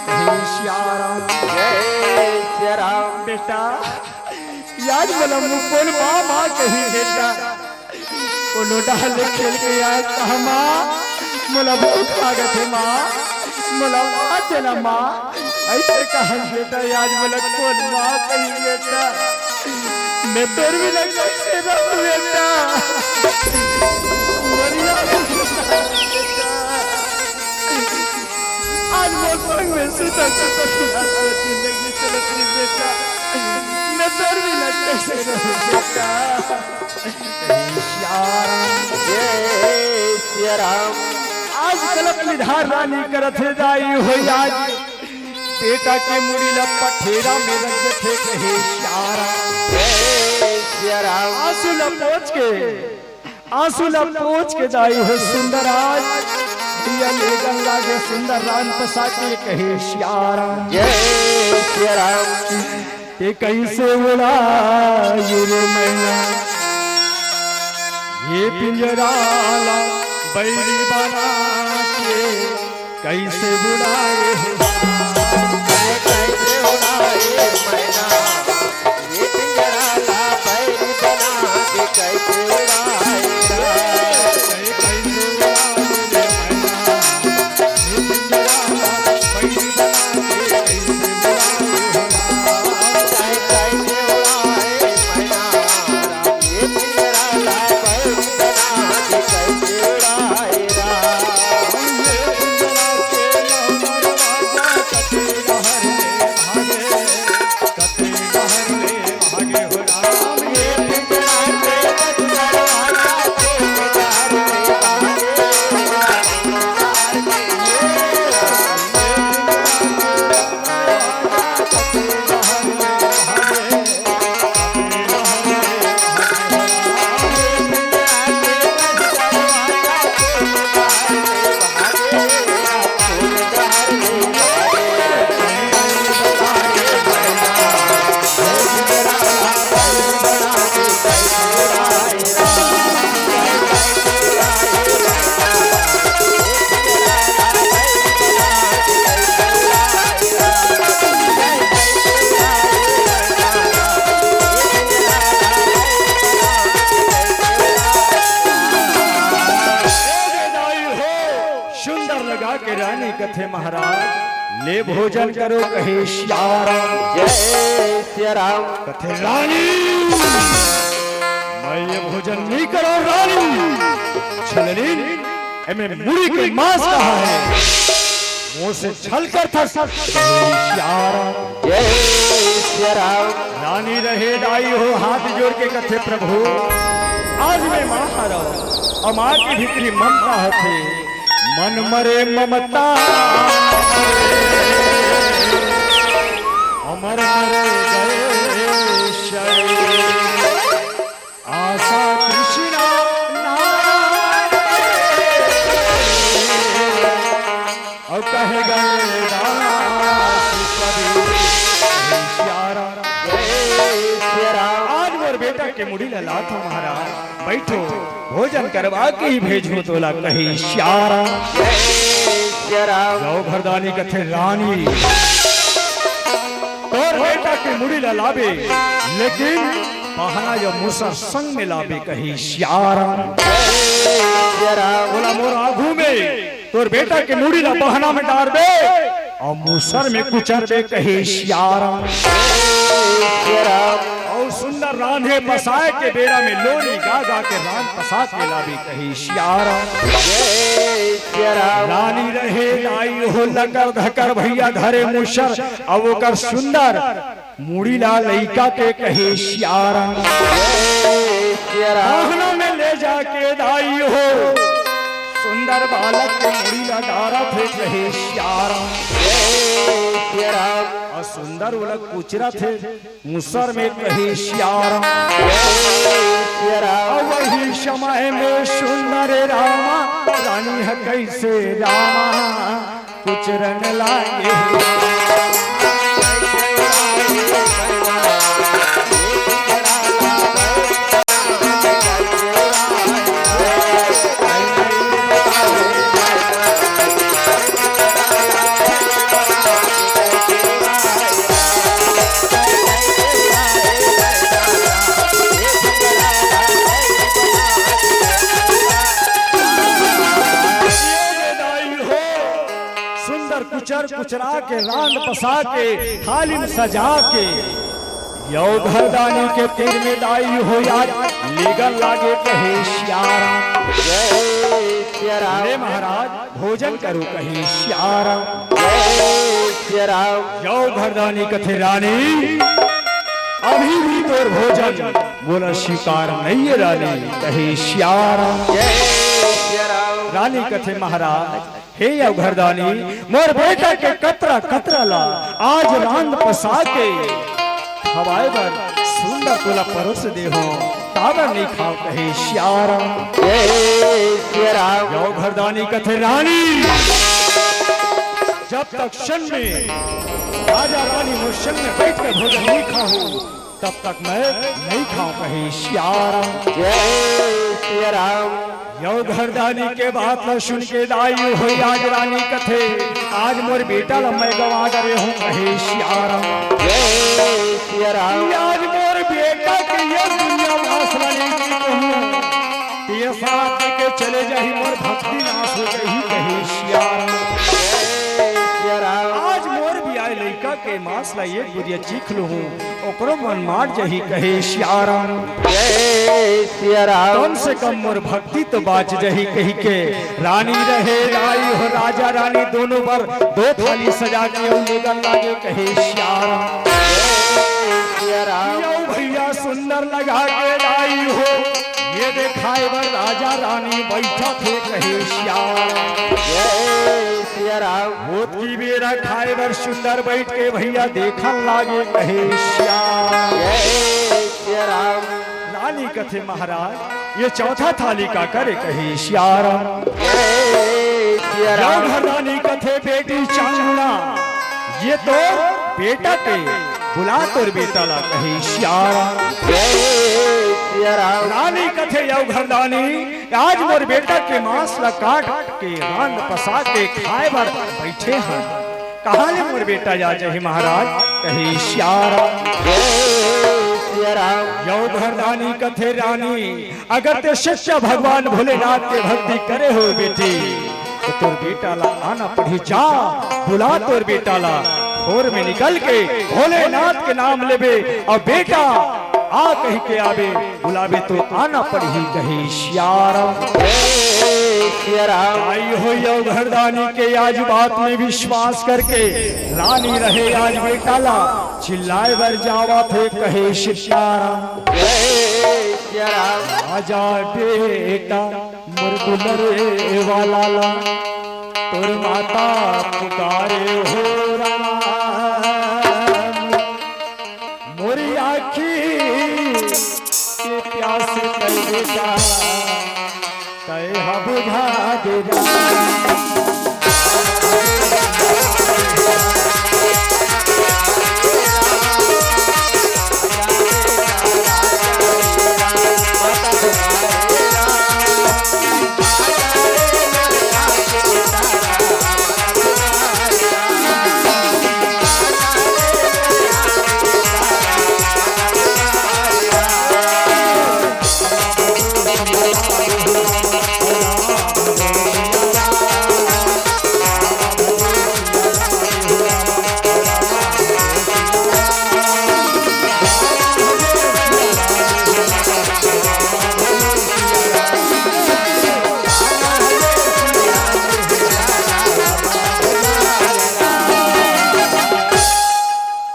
हे सिया राम। जय सिया राम। बेटा, याद मला मुकोन माँ, माँ कही बेटा। कोनो डाल खेल के याद कहा माँ, मोला भूख लागत हे माँ, मोला माँ देना माँ। ऐसे कहा बेटा, याद मला कोन माँ कही बेटा। मैं तोर बिना कैसे रहूं बेटा? मरिया बेटा। आज मोर संग में सुता सुता जिंदगी चलत रही बेटा। मैं तोर बिना कैसे रहूं बेटा? सिया राम। जय सिया राम। आज कलप निधार रानी करत हे दाई हो आज। बेटा के मुड़ी ला पठेरा में रख देथे कहे सिया राम। जय सिया राम। आंसू ला पोंछ के, आंसू ला पोंछ के दाई हो सुंदर आज। दिया ले गंगा के सुंदर राम पसा के कहे सिया राम। जय सिया राम। के कैसे उड़ाई रे मैना, ये पिंजरा ला बैरी बना के कैसे उड़ाए हो। कैसे उड़ाए मैना, ये पिंजरा ला बैरी बना के कैसे उड़ाए। सुंदर लगा के रानी कथे महाराज, ले भोजन करो कहे सिया राम। जय सिया राम। कथे रानी, मैं ये भोजन नहीं करो रानी। छलनी, एमे मुड़ी के मांस कहा है। मुंह से छल कर था सब। जय सिया राम। जय सिया राम। रानी रहे दाई हो, हाथ जोड़ के कथे प्रभु, आज मैं मां हरव, अउ मां के भीतरी ममता हथे, मन मरे ममता, अमर मरे गए शरीर। आशा तृष्णा नाम अउ कहे गए दास कबीर। जय सिया राम। आज मोर बेटा के मुड़ी ला लात हो महाराज, बैठो, भोजन करवा के ही भेजो तोला कहे सिया राम। जय सिया राम। जाओ भरदानी कथे रानी, तोर बेटा के मुड़ी ला लाबे, लेकिन पहना या मूसर संग में लाबे कही सिया राम। जय सिया राम। बोला मोर आगू में तोर बेटा के मुड़ी ला पहना में डारबे अउ मूसर में कुचरबे कही सिया राम। जय सिया राम। अउ सुंदर रांधे पसाए के बेरा में लोनी गा गा के रांध पसा के लाबे कही सिया राम। जय सिया राम। रानी रहे दाई हो लकर धकर भैया धरे मूसर, अउ ओकर सुंदर मुड़ी ला लइका के कहे सिया राम। जय सिया राम। अंगना में ले जाके दाई हो सुंदर बालक के मुड़ी ला डारत हे कहे सिया राम। जय सिया राम। अउ सुंदर ओला कुचरत हे मूसर में कहे सिया राम। जय सिया राम। अउ वही समय में सुंदर रामा रानी ह कैसे रामा कुचरन लागे। कुचर कुचरा के, रांध पसा के, थाली में सजा के, यौ घरदानी के तीर में दाई हो आज लेगन लागे कहे सियाराम। जय सियाराम। ले महाराज, भोजन करो कहे सियाराम। जय सियाराम। यौ घरदानी कथे रानी, अभी भी तोर भोजन मोला स्वीकार नहीं है रानी, कहे सियाराम। जय सियाराम। रानी कथे महाराज, हे यौ घरदानी, मोर बेटा के कतरा कतरा ला आज रांध पसा के खवाए बर सुंदर तोला परोस दे हो, काबर नहीं खाव कहे सियाराम। जय सियाराम। यौ घरदानी कथे रानी, जब तक सन में राजा रानी मोर सन में बैठ के भोजन नहीं खाहू, तब तक मैं नहीं खाव कहे सियाराम। जय सियाराम। यौ घरदानी के बात ला सुन के दाई हो आज रानी कथे, आज मोर बेटा ला मैं गवा डरे हो कहे सियाराम। जय सियाराम। आज मोर बेटा के ये दुनिया मास ला नहीं कहूँ, ये साथ के चले जाही मोर भक्ति नाश हो जाही कहे सियाराम। जय सियाराम। आज मोर भी आए लइका के मास ला एक गुरिया चीख लूँ, ओकरो मन मार जही कहे सियाराम। जय सियाराम। कम से कम मोर भक्ति तो बाच जही कही के रानी रहे दाई हो राजा रानी दोनों बर दो थाली सजा के अउ लेगन लागे कहे सियाराम। जय सियाराम। यौ भैया सुंदर लगा के दाई हो, ये देखाए बर राजा रानी बैठा थे कहे सियाराम। जय सियाराम। होत की बेरा खाए बर सुंदर बैठ के भैया देखन लागे कहे सियाराम। जय सियाराम। रानी कथे महाराज, ये चौथा थाली का करे कहे सियाराम। जय सियाराम। यौ घरदानी कथे बेटी चांगुना, ये तो बेटा के बुला तोर बेटा ला कहे सियाराम। जय सियाराम। रानी कथे यौ घरदानी, आज मोर बेटा के मांस ला काट के रांध पसा के खाए बर बैठे हन। कहाँ ले मोर बेटा जा जही महाराज कहे सियाराम। जय सियाराम। यौ घरदानी कथे रानी, अगर ते सच्चा भगवान भोलेनाथ के भक्ति करे हो बेटी, तो तोर बेटा ला आना पड़ही, जा बुला तोर बेटा ला, खोर में निकल के भोलेनाथ के नाम लेबे अउ बेटा आ कही के आबे, बुलाबे तो आना पड़ही कहे सियाराम। जय सियाराम। आई हो यौ घरदानी के आज बात में विश्वास करके रानी रहे आज बेटा ला चिल्लाए बर जावत हे कहे सियाराम। जय सियाराम। आजा बेटा मोर दुलरे वाला ला, तोर माता पुकारे हो राम। मोरी आँखी के प्यास कई बेटा, तय हा बुझा दे राम।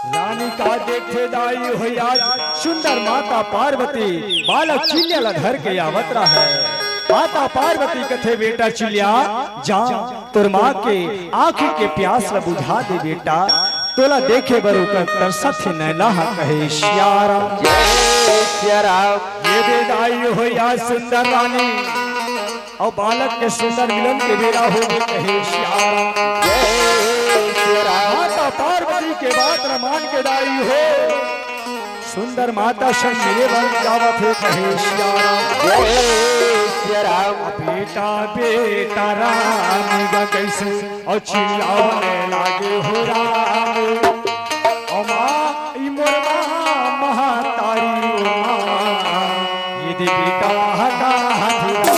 रानी का देखथे दाई हो आज सुंदर माता पार्वती बालक चिल्ला ला धर के आवत रहे। माता पार्वती कथे, बेटा चिल्ला, जा तोर माँ के आँखी के प्यास ला बुझा दे बेटा, तोला देखे बर ओकर तरसत हे नैना हा कहे सियाराम। जय सियाराम। ये दे दाई हो आज सुंदर रानी अउ बालक के सुंदर मिलन के बेरा होगे कहे सियाराम। जय सियाराम। माता पार्वती के बात ल मान के दाई हो सुंदर माता संग मिले बर जावत हे कहे सियाराम। जय सियाराम। बेटा बेटा राम गा कइसे अउ चिल्लावने लागे हो राम। अउ माँ, ई मोर माँ, महतारी ओ माँ, ये दे बेटा हटा हटा।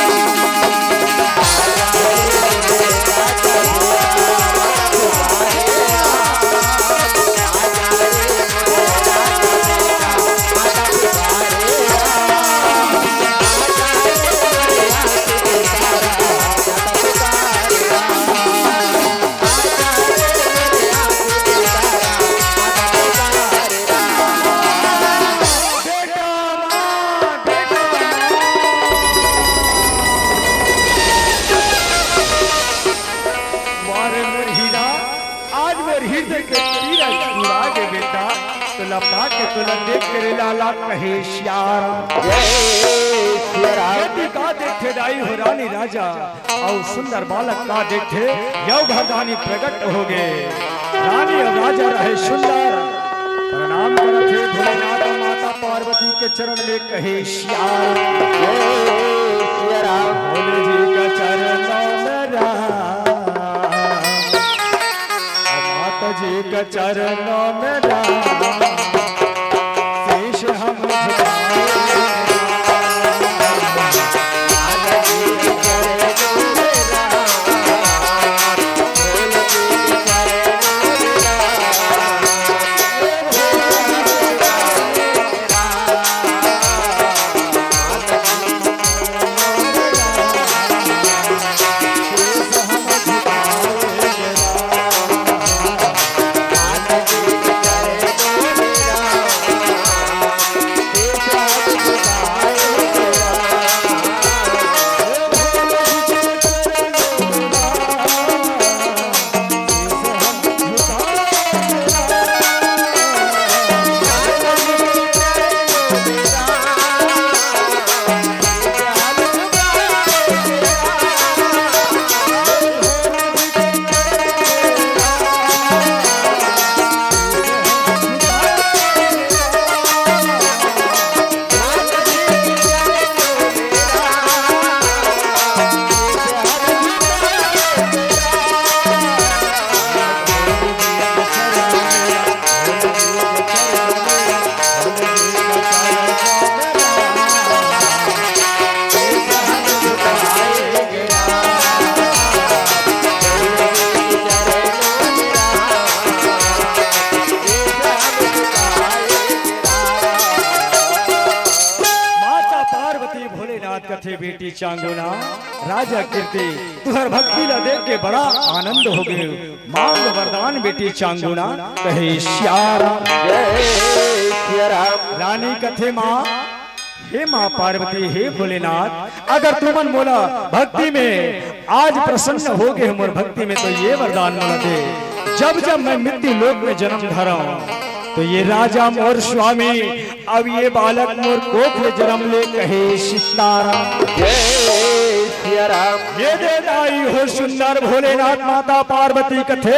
ताके तोला देख के रे लाला कहे सियाराम। जय सिया राम। बेटी का देखथे दाई हो रानी राजा, अउ सुंदर बालक का देखथे यव घरदानी प्रगट होगे। रानी अउ राजा रहे सुंदर, प्रणाम करत हे भोलेनाथ माता पार्वती के चरण में कहे सियाराम। जय सिया राम। भोले जी का चरणों में राम, माता जी के चरणों में राम, शीश हम झुकाए। माता पार्वती भोलेनाथ कथे, बेटी चांगुना, राजा कीर्ति, तुहर भक्ति ला देख के बड़ा आनंद होगे। मांग वरदान बेटी चांगुना, कहे सियाराम। जय सिया राम। रानी कथे माँ, हे माँ पार्वती, हे भोलेनाथ, अगर तुमन मोला भक्ति में आज प्रसन्न होगे हो मोर भक्ति में, तो ये वरदान मोला दे, जब जब मैं मृत्यु लोक में जन्म धरंव, तो ये राजा मोर स्वामी, अब ये बालक मोर कोख ले जन्म ले, कहे सीताराम। जय सिया राम। ये दे दाई हो सुंदर भोलेनाथ माता पार्वती कथे,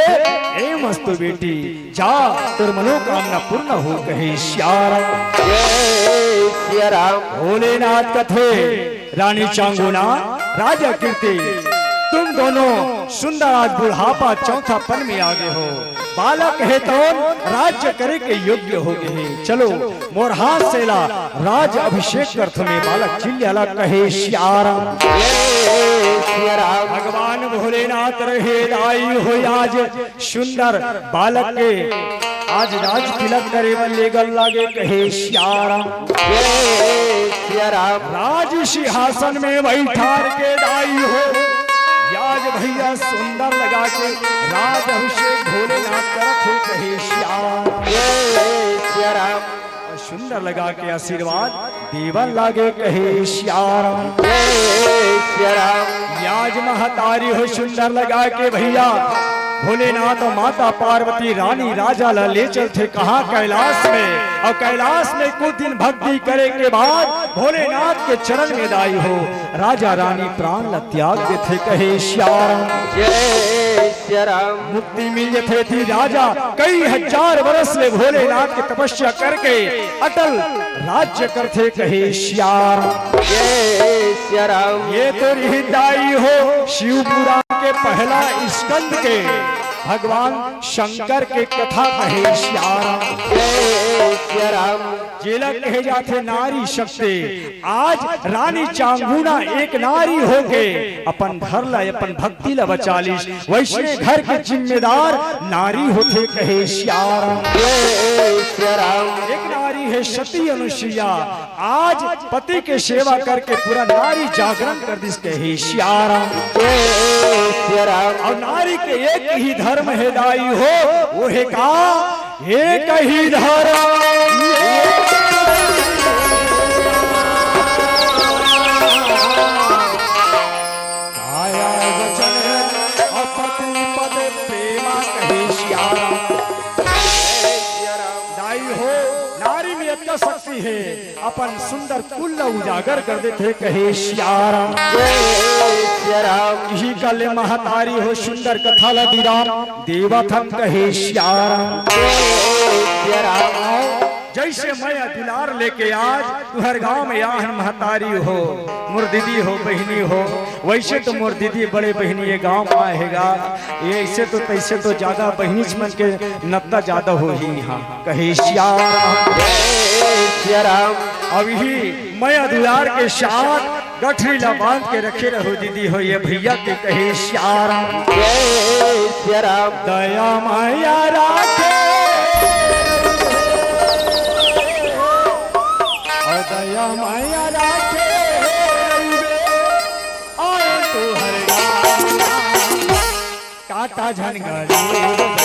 ए मस्तु बेटी, जा, तोर मनोकामना पूर्ण हो, कहे सियाराम। जय सिया राम। भोलेनाथ कथे, रानी चांगुना, राजा कीर्ति, तुम दोनों सुंदर आज बुढ़ापा चौथापन में आ गए हो। बालक हे तौन राज्य करे के योग्य हो गए हे। चलो, मोर हाथ से ला राज अभिषेक कर तुम्हें बालक चिल्ला ला, कहे सियाराम। जय सिया राम। भगवान भोलेनाथ रहे दाई हो आज सुंदर बालक के आज राज तिलक करे बर लेगल लागे, कहे सियाराम। जय सिया राम। राज सिंहासन में बैठार के दाई हो, आज भैया सुंदर लगा के राज अभिषेक भोलेनाथ करत हे, कहे सियाराम। जय सिया राम। सुंदर लगा के आशीर्वाद देवन लागे, कहे सियाराम। जय सिया राम। आज महतारी हो सुंदर लगा के भैया भोलेनाथ अउ माता पार्वती रानी राजा ला ले चलथे कहाँ? कैलाश में। अउ कैलाश में कुछ दिन भक्ति करे के बाद भोलेनाथ के चरण में दाई हो राजा रानी प्राण ला त्याग देथे, कहे सियाराम। जय सिया राम। मुक्ति मिल जथे थी राजा, कई हजार वर्ष ले भोलेनाथ के तपस्या करके अटल राज्य करथे, कहे सियाराम। जय सिया राम। ये तो रही दाई हो शिव पुराण के पहला स्कंद के भगवान शंकर के कथा, कहे सियाराम। जय सिया राम। जेला कहे जाथे नारी शक्ति। आज रानी चांगुना एक नारी होके अपन घर ला, अपन भक्ति ला बचा लिस। वैसने घर के जिम्मेदार नारी होथे, कहे सियाराम। जय सिया राम। एक नारी हे सती अनुसुईया, आज पति के सेवा करके पूरा नारी जागरण कर दिस, कहे सियाराम। जय सिया राम। अउ नारी के एक ही धर्म हे दाई हो, वो हे का? एक ही धर्म। काया वचन अउ पति पद प्रेमा, कहे सियाराम। दाई हो, हे, अपन सुंदर कुल ला उजागर कर देथे, कहे सियाराम। जय सियाराम। इही काले महतारी हो सुंदर कथा ला विराम देवत हन, कहे सियाराम। जय सियाराम। जइसे मया दुलार लेके आज तुंहर गांव में आहन महतारी हो, मोर दीदी हो, बहिनी हो, वइसे तो मोर दीदी बड़े बहिनी ये गांव म आए हे गा, ये अइसे तो तइसे तो जादा बहिनीच मन के नत्ता जादा होही इहां। कहे सियाराम। जय सियाराम। अब इही मया दुलार के साथ गठरी ला बांध के रखे रहो दीदी हो ये भइया के, कहे सियाराम। जय सियाराम। दया मया राखे, अउ दया मया राखे, आए तुंहर गांव। काटा झन गरीब।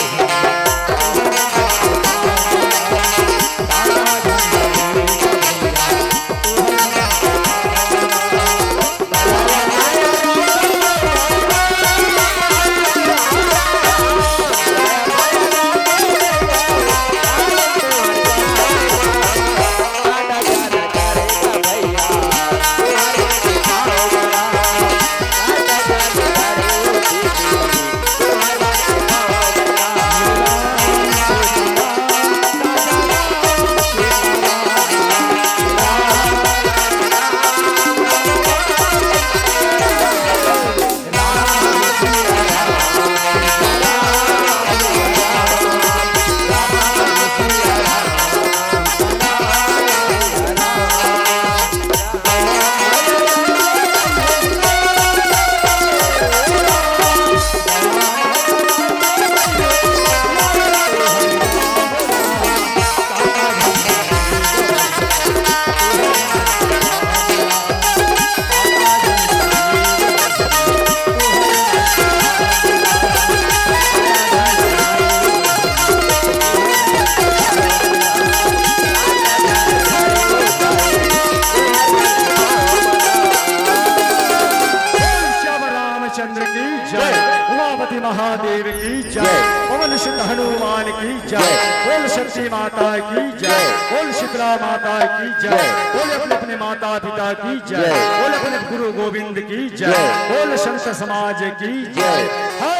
श्याम रामचंद्र की जय। जय। उमापति महादेव की जय। जय। पवन सुत हनुमान की जय। जय। बोल शक्ति माता की जय। जय। बोल शीतला माता की जय। जय। बोल अपने अपने माता पिता की जय। जय। बोल अपने गुरु गोविंद की जय। जय। बोल संत समाज की जय। जय।